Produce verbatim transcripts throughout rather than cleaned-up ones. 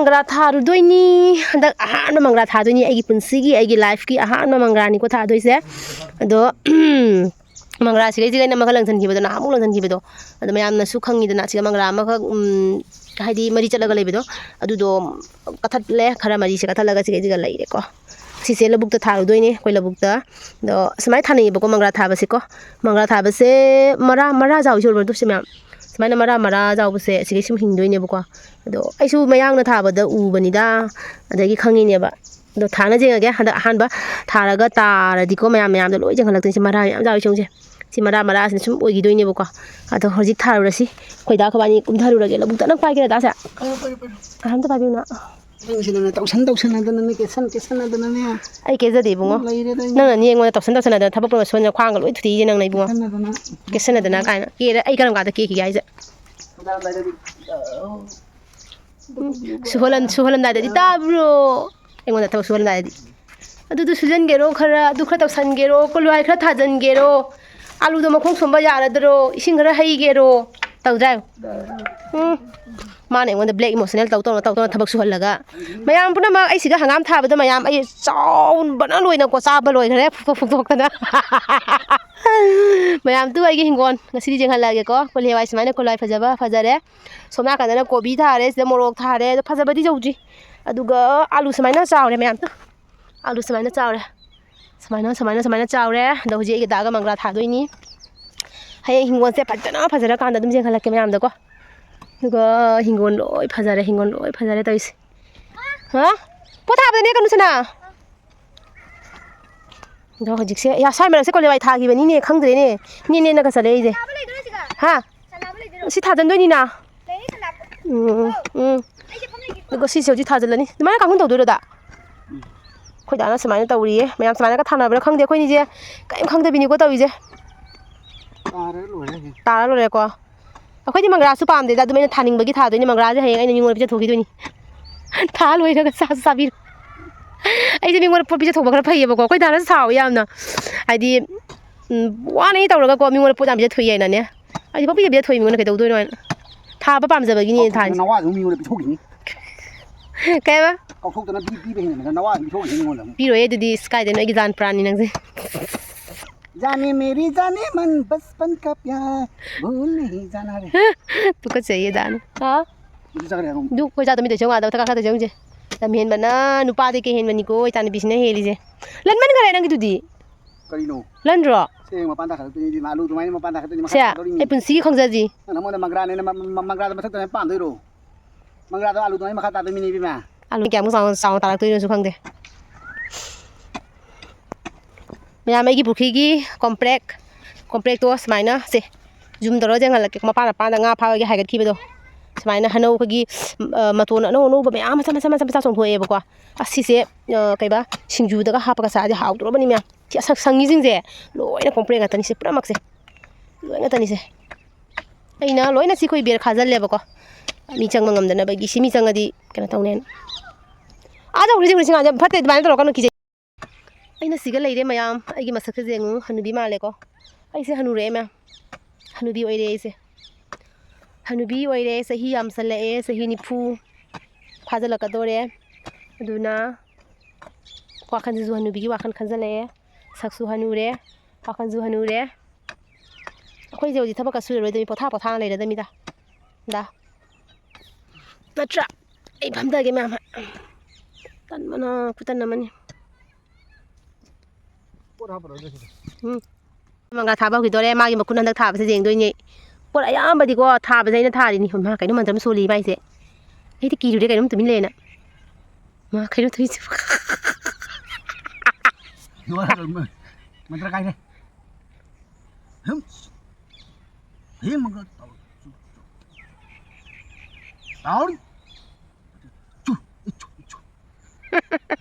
ꯃꯪꯒ꯭ꯔꯥ ꯊꯥꯔꯨꯗꯣꯏꯅꯤ꯫ ꯍꯟꯗꯛ ꯑꯍꯥꯟꯕ ꯃꯪꯒ꯭ꯔꯥ ꯊꯥꯗꯣꯏꯅꯤ, ꯑꯩꯒꯤ ꯄꯨꯟꯁꯤꯒꯤ, ꯑꯩꯒꯤ ꯂꯥꯏꯐꯀꯤ ꯑꯍꯥꯟꯕ ꯃꯪꯒ꯭ꯔꯥꯅꯤꯀꯣ ꯊꯥꯗꯣꯏꯁꯦ꯫ ꯑꯗꯣ ꯃꯪꯒ꯭ꯔꯥꯁꯤꯒꯩꯁꯤꯒ ꯑꯩꯅ ꯑꯃꯈꯛ ꯂꯪꯁꯤꯟꯈꯤꯕꯗꯣ, ꯅꯍꯥꯟꯃꯨꯛ ꯂꯪꯁꯤꯟꯈꯤꯕꯗꯣ꯫ ꯑꯗꯣ ꯃꯌꯥꯝꯅꯁꯨ ꯈꯪꯉꯤꯗꯅ, ꯁꯤꯒ ꯃꯪꯒ꯭ꯔꯥ ꯑꯃꯈꯛ, ꯎꯝ, ꯍꯥꯏꯗꯤ ꯃꯔꯤ ꯆꯠꯂꯒ ꯂꯩꯕꯗꯣ, ꯑꯗꯨꯗꯣ ꯀꯛꯊꯠꯂꯦ꯫ ꯈꯔ ꯃꯔꯤꯁꯦ ꯀꯛꯊꯠꯂꯒ ꯁꯤꯒꯩꯁꯤꯒ ꯂꯩꯔꯦꯀꯣ꯫ ꯁꯤꯁꯦ ꯂꯧꯕꯨꯛꯇ ꯊꯥꯔꯨꯗꯣꯏꯅꯦ, ꯑꯩꯈꯣꯏ ꯂꯧꯕꯨꯛꯇ꯫ ꯑꯗꯣ ꯁꯨꯃꯥꯏꯅ ꯊꯥꯅꯩꯌꯦꯕꯀꯣ ꯃꯪꯒ꯭ꯔꯥ ꯊꯥꯕꯁꯦꯀꯣ꯫ ꯃꯪꯒ꯭ꯔꯥ ꯊꯥꯕꯁꯦ ꯃꯔꯥ, ꯃꯔꯥ ꯆꯥꯎꯏꯁꯦ ꯎꯔꯕ ꯅꯠꯇ꯭ꯔꯣ ꯁꯤ ꯃꯌꯥꯝ? ꯁꯨꯃꯥꯏꯅ ꯃꯔꯥ, ꯃꯔꯥ ꯆꯥꯎꯕꯁꯦ ꯑꯁꯤꯒꯩ ꯁꯨꯝ ꯍꯤꯡꯗꯣꯏꯅꯦꯕꯀꯣ꯫ ꯑꯗꯣ ꯑꯩꯁꯨ ꯃꯌꯥꯡꯅ ꯊꯥꯕꯗ ꯎꯕꯅꯤꯗ, ꯑꯗꯒꯤ ꯈꯪꯉꯤꯅꯦꯕ꯫ ꯑꯗꯣ ꯊꯥꯅ ꯌꯦꯡꯉꯒꯦ꯫ ꯍꯟꯗꯛ ꯑꯍꯥꯟꯕ ꯊꯥꯔꯒ ꯇꯥꯔꯗꯤꯀꯣ, ꯃꯌꯥꯝ ꯃꯌꯥꯝꯗ ꯂꯣꯏ ꯆꯦꯟꯈꯠꯂꯛꯇꯣꯏꯅꯦ꯫ ꯁꯤ ꯃꯔꯥ ꯃꯌꯥꯝ ꯌꯥꯎꯔꯤ ꯁꯤꯡꯁꯦ꯫ ꯁꯤ ꯃꯔꯥ ꯃꯔꯥꯁꯤꯅ ꯁꯨꯝ ꯑꯣꯏꯈꯤꯗꯣꯏꯅꯦꯕꯀꯣ꯫ ꯑꯗꯣ ꯍꯧꯖꯤꯛ ꯊꯥꯔꯨꯔꯁꯤ꯫ ꯑꯩꯈꯣꯏ ꯗꯥ ꯑꯩꯈꯣꯏꯕꯥꯅꯤ ꯀꯨꯝꯊꯔꯨꯔꯒꯦ ꯂꯧꯕꯨꯛꯇ꯫ ꯅꯪ ꯄꯥꯏꯒꯦꯔꯥ, ꯗꯥꯁꯦ? ꯄꯥꯏꯌꯨ, ꯄꯥꯏꯌꯨ, ꯄꯥꯏꯌꯨ꯫ ꯑꯍꯟꯇ ꯄꯥꯏꯕꯤꯌꯨꯅ꯫ ꯅꯪꯁꯤꯗꯅꯦ, ꯇꯧꯁꯟ ꯇꯧꯁꯟꯅꯗꯅꯅꯦ, ꯀꯦꯠꯁꯟ ꯀꯦꯠꯁꯟꯅꯗꯅꯅꯦ꯫ ꯑꯩ ꯀꯦꯖꯗꯦ, ꯏꯕꯨꯡꯉꯣ꯫ ꯂꯩꯔꯦꯗ ꯑꯩ꯫ ꯅꯪꯅꯅꯦ ꯑꯩꯉꯣꯟꯗ ꯇꯧꯁꯟ ꯇꯧꯁꯟꯅꯗꯅ ꯊꯕꯛ ꯄꯨꯝꯕ ꯁꯣꯟꯗꯅ ꯈ꯭ꯋꯥꯡꯒ ꯂꯣꯏ ꯊꯨꯗꯦꯛꯏꯁꯦ ꯅꯪꯅ, ꯏꯕꯨꯡꯉꯣ꯫ ꯀꯦꯠꯁꯟꯅꯗꯅ꯫ ꯀꯦꯠꯁꯟꯅꯗꯅ ꯀꯥꯏꯅ꯫ ꯀꯦꯔꯦ, ꯑꯩ ꯀꯔꯝ ꯀꯥꯟꯗ ꯀꯦꯈꯤꯒꯦ ꯍꯥꯏꯁꯦ? ꯎꯝ꯫ ꯁꯨꯍꯜꯂꯝ-, ꯁꯨꯍꯜꯂꯝꯗꯥꯏꯗꯗꯤ ꯇꯥꯕ꯭ꯔꯣ? ꯑꯩꯉꯣꯟꯗ ꯊꯕꯛ ꯁꯨꯍꯜꯂꯝꯗꯥꯏꯗꯗꯤ꯫ ꯑꯗꯨꯗꯨ ꯁꯨꯖꯟꯒꯦꯔꯣ ꯈꯔ, ꯑꯗꯨ ꯈꯔ ꯇꯧꯁꯟꯒꯦꯔꯣ, ꯀꯣꯂꯣꯏ ꯈꯔ ꯊꯥꯖꯟꯒꯦꯔꯣ, ꯑꯂꯨꯗꯣ ꯃꯈꯣꯡ ꯁꯣꯝꯕ ꯌꯥꯔꯗ꯭ꯔꯣ, ꯏꯁꯤꯡ ꯈꯔ ꯍꯩꯒꯦꯔꯣ, ꯇꯧꯗ꯭ꯔꯥ ꯌꯦꯡꯉꯨ꯫ ꯎꯝ꯫ ꯃꯥꯅ ꯑꯩꯉꯣꯟꯗ black emotional ꯇꯧ ꯇꯧꯅ, ꯇꯧ ꯇꯧꯅ ꯊꯕꯛ ꯁꯨꯍꯜꯂꯒ꯫ ꯃꯌꯥꯝ ꯄꯨꯝꯅꯃꯛ ꯑꯩ ꯁꯤꯗ ꯍꯪꯒꯥꯝ ꯊꯥꯕꯗ ꯃꯌꯥꯝ ꯑꯩ ꯆꯥꯎꯕꯅ ꯂꯣꯏꯅꯀꯣ ꯆꯥꯕ ꯂꯣꯏꯈ꯭ꯔꯦ, ꯐꯨꯛꯇꯣꯛ ꯐꯨꯛꯇꯣꯛꯇꯅ꯫ ꯃꯌꯥꯝ ꯇꯨ ꯑꯩꯒꯤ ꯍꯤꯡꯒꯣꯜ ꯉꯁꯤꯗꯤ ꯌꯦꯡꯍꯜꯂꯛꯑꯒꯦꯀꯣ꯫ ꯀꯣꯂꯤ ꯍꯋꯥꯏ ꯁꯨꯃꯥꯏꯅ ꯀꯣꯂꯤ ꯍꯋꯥꯏ ꯐꯖꯕ ꯐꯖꯔꯦ꯫ ꯁꯣꯝ ꯅꯥꯀꯟꯗꯅ ꯀꯣꯕꯤ ꯊꯥꯔꯦ, ꯁꯤꯗ ꯃꯣꯔꯣꯛ ꯊꯥꯔꯦ꯫ ꯑꯗꯣ ꯐꯖꯕꯗꯤ ꯌꯧꯗ꯭ꯔꯤ꯫ ꯑꯗꯨꯒ ꯑꯥꯂꯨ ꯁꯨꯃꯥꯏꯅ ꯆꯥꯎꯔꯦ ꯃꯌꯥꯝ꯫ ꯑꯥꯂꯨ ꯁꯨꯃꯥꯏꯅ ꯆꯥꯎꯔꯦ꯫ ꯁꯨꯃꯥꯏꯅ, ꯁꯨꯃꯥꯏꯅ, ꯁꯨꯃꯥꯏꯅ ꯆꯥꯎꯔꯦ꯫ ꯑꯗꯣ ꯍꯧꯖꯤꯛ ꯑꯩꯒꯤ ꯗꯥꯒ ꯃꯪꯒ꯭ꯔꯥ ꯊꯥꯗꯣꯏꯅꯤ꯫ ꯍꯌꯦꯡ ꯍꯤꯡꯒꯣꯜꯁꯦ ꯐꯖꯅ ꯐꯖꯔꯀꯥꯟꯗ ꯑꯗꯨꯝ ꯌꯦꯡꯍꯜꯂꯛꯀꯦ ꯃꯌꯥꯝꯗꯀꯣ꯫ ꯑꯗꯨꯒ ꯍꯤꯡꯒꯣꯜ ꯂꯣꯏ ꯐꯖꯔꯦ, ꯍꯤꯡꯒꯣꯜ ꯂꯣꯏ ꯐꯖꯔꯦ ꯇꯧꯔꯤꯁꯦ꯫ ꯍꯥ? ꯄꯣꯠ ꯊꯥꯕꯗ ꯅꯦꯛꯀꯅꯨ ꯁꯅꯥ꯫ ꯑꯗꯣ ꯍꯧꯖꯤꯛꯁꯦ, ꯌꯥ, ꯁ꯭ꯋꯥꯏ ꯃꯔꯛꯁꯦ ꯀꯣꯂꯤ ꯍꯋꯥꯏ ꯊꯥꯈꯤꯕꯅꯤꯅꯦ, ꯈꯪꯗ꯭ꯔꯦꯅꯦ꯫ ꯅꯦ, ꯅꯦꯅꯒ ꯆꯠꯂꯦ ꯑꯩꯁꯦ꯫ ꯍꯥ? ꯁꯤ ꯊꯥꯖꯟꯗꯣꯏꯅꯤꯅ꯫ ꯎꯝ, ꯎꯝ꯫ ꯑꯗꯨꯒ ꯁꯤꯁꯦ ꯍꯧꯖꯤꯛ ꯊꯥꯖꯤꯜꯂꯅꯤ꯫ ꯑꯗꯨꯃꯥꯏꯅ ꯀꯥꯡꯈꯨꯜ ꯇꯧꯗꯣꯏꯔꯣ, ꯗꯥ? ꯎꯝ꯫ ꯑꯩꯈꯣꯏ ꯗꯥꯅ ꯁꯨꯃꯥꯏꯅ ꯇꯧꯔꯤꯌꯦ꯫ ꯃꯌꯥꯝ ꯁꯨꯃꯥꯏꯅꯒ ꯊꯥꯅꯕ꯭ꯔꯥ ꯈꯪꯗꯦ꯫ ꯑꯩꯈꯣꯏꯅꯤꯁꯦ ꯀꯔꯤꯝ ꯈꯪꯗꯕꯤꯅꯤꯀꯣ ꯇꯧꯔꯤꯁꯦ꯫ ꯇꯥꯔ ꯂꯣꯏꯔꯦ꯫ ꯇꯥꯔ ꯂꯣꯏꯔꯦꯀꯣ꯫ ꯑꯩꯈꯣꯏꯗꯤ ꯃꯪꯒ꯭ꯔꯥꯁꯨ ꯄꯥꯝꯗꯦꯗ, ꯑꯗꯨꯝ ꯑꯩꯅ ꯊꯥꯅꯤꯡꯕꯒꯤ ꯊꯥꯗꯣꯏꯅꯦ꯫ ꯃꯪꯒ꯭ꯔꯥꯁꯦ ꯍꯌꯦꯡ ꯑꯩꯅ ꯃꯤꯉꯣꯟꯗ ꯄꯤꯖꯊꯣꯛꯈꯤꯗꯣꯏꯅꯤ꯫ ꯊꯥ ꯂꯣꯏꯔꯒ ꯆꯥꯁꯨ ꯆꯥꯕꯤꯔꯣ꯫ ꯑꯩꯁꯦ ꯃꯤꯉꯣꯟꯗ ꯄꯣꯠ ꯄꯤꯖꯊꯣꯛꯄ ꯈꯔ ꯐꯩꯌꯦꯕꯀꯣ꯫ ꯑꯩꯈꯣꯏ ꯗꯥꯅꯁꯨ ꯁꯥꯎꯋꯦ ꯌꯥꯝꯅ꯫ ꯍꯥꯏꯗꯤ, ꯎꯝ, ꯋꯥꯅ ꯑꯩ ꯇꯧꯔꯒꯀꯣ, ꯃꯤꯉꯣꯟꯗ ꯄꯣꯠ ꯌꯥꯝ ꯄꯤꯖꯊꯣꯛꯏ ꯍꯥꯏꯅꯅꯦ꯫ ꯑꯩꯗꯤ ꯄꯪꯄꯤꯗ ꯄꯤꯖꯊꯣꯛꯏ ꯃꯤꯉꯣꯟꯗ ꯀꯩꯗꯧꯗꯣꯏꯅꯣ ꯍꯥꯏꯅ꯫ ꯊꯥꯕ ꯄꯥꯝꯖꯕꯒꯤꯅꯦ ꯊꯥꯏꯁꯦ꯫ ꯅꯋꯥꯗꯨ ꯃꯤꯉꯣꯟꯗ ꯄꯤꯊꯣꯛꯈꯤꯅꯤ꯫ ꯀꯩꯕ? ꯀꯥꯎꯊꯣꯛꯇꯅ ꯄꯤ-, ꯄꯤꯕ ꯍꯦꯟꯃꯟꯗꯅ ꯅꯋꯥ ꯑꯗꯨꯝ ꯊꯣꯛꯈꯤꯅꯤ ꯑꯩꯉꯣꯟꯗ ꯑꯃꯨꯛ꯫ ꯄꯤꯔꯣꯏꯌꯦ ꯑꯗꯨꯗꯤ, ꯏꯁ, ꯀꯥꯏꯗꯩꯅꯣ, ꯑꯩꯒꯤ ꯖꯥꯟ ꯄ꯭ꯔꯥꯟꯅꯤ ꯅꯪꯁꯦ꯫ जाने मेरी जाने मन बचपन का प्यार भूल नहीं जाना रे꯫ ꯇꯨꯀꯠꯆꯩꯌꯦ ꯗꯥꯅ꯫ ꯍꯥ? ꯑꯗꯨ ꯆꯠꯈ꯭ꯔꯦ ꯑꯗꯨꯝ꯫ ꯑꯗꯨ ꯑꯩꯈꯣꯏ ꯆꯥꯗ ꯃꯤꯗ ꯆꯪꯉꯛꯑꯗ ꯊꯛꯀꯥ ꯈꯛꯇ ꯆꯪꯁꯦ꯫ ꯂꯝ ꯍꯦꯟꯕꯅ ꯅꯨꯄꯥꯗꯤ ꯀꯩ ꯍꯦꯟꯕꯅꯤꯀꯣ, ꯏꯆꯥꯅꯨꯄꯤꯁꯤꯅ ꯍꯦꯜꯂꯤꯁꯦ꯫ ꯂꯟꯃꯟꯈꯔꯦ ꯅꯪꯒꯤꯗꯨꯗꯤ꯫ ꯀꯔꯤꯅꯣ? ꯂꯟꯗ꯭ꯔꯣ? ꯁꯦ, ꯃꯄꯥꯟ ꯇꯥꯈꯠꯂꯛꯇꯣꯏꯅꯤ ꯏꯕꯦꯝꯃ, ꯑꯂꯨ ꯑꯗꯨꯃꯥꯏꯅ ꯃꯄꯥꯟ ꯇꯥꯈꯠꯇꯣꯏꯅꯤ, ꯃꯈꯥ ꯁꯦ, ꯇꯥꯈꯠꯇꯣꯏꯅꯤ꯫ ꯑꯩ ꯄꯨꯟꯁꯤꯒꯤ ꯈꯪꯖꯗ꯭ꯔꯤ꯫ ꯅꯪ ꯅꯉꯣꯟꯗ ꯃꯪꯒ꯭ꯔꯥꯅꯦꯅ ꯃ-, ꯃ-, ꯃꯪꯒ꯭ꯔꯥꯗꯣ ꯃꯊꯛꯇ ꯑꯗꯨꯃꯥꯏꯅ ꯄꯥꯝꯗꯣꯏꯔꯣ? ꯃꯪꯒ꯭ꯔꯥꯗꯣ ꯑꯂꯨ ꯑꯗꯨꯃꯥꯏꯅ ꯃꯈꯥ ꯇꯥꯗꯣꯏꯃꯤꯅꯦ ꯏꯕꯦꯝꯃ꯫ ꯑꯂꯨ ꯀꯌꯥꯃꯨꯛ ꯆꯥꯎꯅ, ꯆꯥꯎꯅ ꯇꯥꯔꯛꯇꯣꯏꯅꯣꯁꯨ ꯈꯪꯗꯦ꯫ ꯃꯌꯥꯝ, ꯑꯩꯒꯤ ꯄꯨꯈ꯭ꯔꯤꯒꯤ ꯀꯣꯝꯄ꯭ꯔꯦꯛ, ꯀꯣꯝꯄ꯭ꯔꯦꯛꯇꯣ ꯁꯨꯃꯥꯏꯅ ꯁꯦ, zoom ꯇꯧꯔꯒ ꯌꯦꯡꯍꯜꯂꯛꯀꯦ꯫ ꯃꯄꯥꯟ ꯃꯄꯥꯟꯗ ꯉꯥ ꯐꯥꯕꯒꯤ ꯍꯥꯏꯒꯠꯈꯤꯕꯗꯣ, ꯁꯨꯃꯥꯏꯅ ꯍꯅꯧ ꯑꯩꯈꯣꯏꯒꯤ, ꯑ, ꯃꯇꯣꯟ ꯑꯅꯧ ꯑꯅꯧꯕ ꯃꯌꯥꯝ ꯃꯆꯥ ꯃꯆꯥ ꯃꯆꯥ ꯃꯆꯥ ꯆꯣꯡꯊꯣꯛꯑꯦꯕꯀꯣ꯫ ꯑꯁꯤꯁꯦ, ꯑ, ꯀꯩꯕ, ꯁꯤꯡꯖꯨꯗꯒ ꯍꯥꯞꯄꯒ ꯆꯥꯔꯗꯤ ꯍꯥꯎꯗꯣꯔꯕꯅꯤ ꯃꯌꯥꯝ꯫ ꯁꯤ ꯑꯁꯪ ꯁꯪꯉꯤꯁꯤꯡꯁꯦ ꯂꯣꯏꯅ ꯀꯣꯝꯄ꯭ꯔꯦꯛ ꯉꯥꯛꯇꯅꯤ, ꯁꯤ ꯄꯨꯝꯅꯃꯛꯁꯦ, ꯂꯣꯏ ꯉꯥꯛꯇꯅꯤ ꯁꯦ꯫ ꯑꯩꯅ ꯂꯣꯏꯅ ꯁꯤ ꯑꯩꯈꯣꯏ ꯕꯦꯔ ꯈꯥꯖꯜꯂꯦꯕꯀꯣ, ꯃꯤ ꯆꯪꯕ ꯉꯝꯗꯅꯕꯒꯤ꯫ ꯁꯤ ꯃꯤ ꯆꯪꯉꯗꯤ ꯀꯩꯅꯣ ꯇꯧꯅꯦꯅ꯫ ꯑꯥ ꯆꯠꯈ꯭ꯔꯦ, ꯆꯠꯈ꯭ꯔꯦ, ꯁꯤ ꯉꯥꯁꯦ ꯐꯠꯇꯦ, ꯑꯗꯨꯃꯥꯏꯅ ꯇꯧꯔꯛꯀꯅꯨ, ꯀꯤꯖꯩ꯫ ꯑꯩꯅ ꯁꯤꯒ ꯂꯩꯔꯦ ꯃꯌꯥꯝ꯫ ꯑꯩꯒꯤ ꯃꯁꯛꯁꯦ ꯌꯦꯡꯉꯨ, ꯍꯅꯨꯕꯤ ꯃꯥꯜꯂꯦꯀꯣ꯫ ꯑꯩꯁꯦ ꯍꯅꯨꯔꯛꯑꯦ ꯃꯌꯥꯝ, ꯍꯅꯨꯕꯤ ꯑꯣꯏꯔꯦ ꯑꯩꯁꯦ꯫ ꯍꯅꯨꯕꯤ ꯑꯣꯏꯔꯦ, ꯆꯍꯤ ꯌꯥꯝꯁꯜꯂꯛꯑꯦ, ꯆꯍꯤ ꯅꯤꯐꯨ ꯐꯥꯖꯤꯜꯂꯛꯀꯗꯣꯔꯦ꯫ ꯑꯗꯨꯅ ꯋꯥꯈꯜꯁꯤꯁꯨ ꯍꯅꯨꯕꯤꯒꯤ ꯋꯥꯈꯜ ꯈꯟꯖꯜꯂꯛꯑꯦ, ꯁꯛꯁꯨ ꯍꯅꯨꯔꯦ, ꯋꯥꯈꯜꯁꯨ ꯍꯅꯨꯔꯦ꯫ ꯑꯩꯈꯣꯏꯁꯦ ꯍꯧꯖꯤꯛ ꯊꯕꯛꯀ ꯁꯨꯔꯔꯣꯏꯗꯕꯅꯤ, ꯄꯣꯊꯥ ꯄꯣꯊꯥ ꯂꯩꯔꯗꯕꯅꯤꯗ꯫ ꯗꯥ꯫ ꯅꯠꯇ꯭ꯔꯥ? ꯑꯩ ꯐꯝꯊꯒꯦ ꯃꯌꯥꯝ꯫ ꯇꯟꯕꯅ ꯈꯨꯇꯟ ꯑꯃꯅꯤ꯫ ꯄꯣꯠ ꯍꯥꯞꯄꯔꯣꯏꯗ ꯁꯤꯗ꯫ ꯎꯝ꯫ ꯃꯪꯒ꯭ꯔꯥ ꯊꯥꯕ ꯍꯧꯈꯤꯗꯣꯔꯦ꯫ ꯃꯥꯒꯤ ꯃꯈꯨꯟ ꯍꯟꯗꯛ ꯊꯥꯕꯁꯦ ꯌꯦꯡꯗꯣꯏꯅꯦ꯫ ꯄꯣꯠ ꯑꯌꯥꯝꯕꯗꯤꯀꯣ ꯊꯥꯕꯁꯦ ꯑꯩꯅ ꯊꯥꯔꯤꯅꯤ꯫ ꯃꯥ ꯀꯩꯅꯣ ꯃꯟꯇ꯭ꯔ ꯑꯃ ꯁꯣꯜꯂꯤ ꯃꯥꯏꯁꯦ꯫ ꯑꯩꯗꯤ ꯀꯤꯔꯨꯔꯦ ꯀꯩꯅꯣꯝ ꯇꯨꯃꯤꯟ ꯂꯩꯌꯦꯅ꯫ ꯃꯥ ꯀꯩꯅꯣ ꯇꯧꯔꯤꯁꯤꯕꯣ? ꯃꯟꯇ꯭ꯔ ꯀꯥꯏꯔꯦ꯫ ꯍꯝ꯫ ꯍꯦ ꯃꯪꯒ꯭ꯔꯥ ꯇꯥꯎ-, ꯇꯥꯎꯔꯤ꯫ ꯆꯨ, ꯏꯆꯨ, ꯏꯆꯨ꯫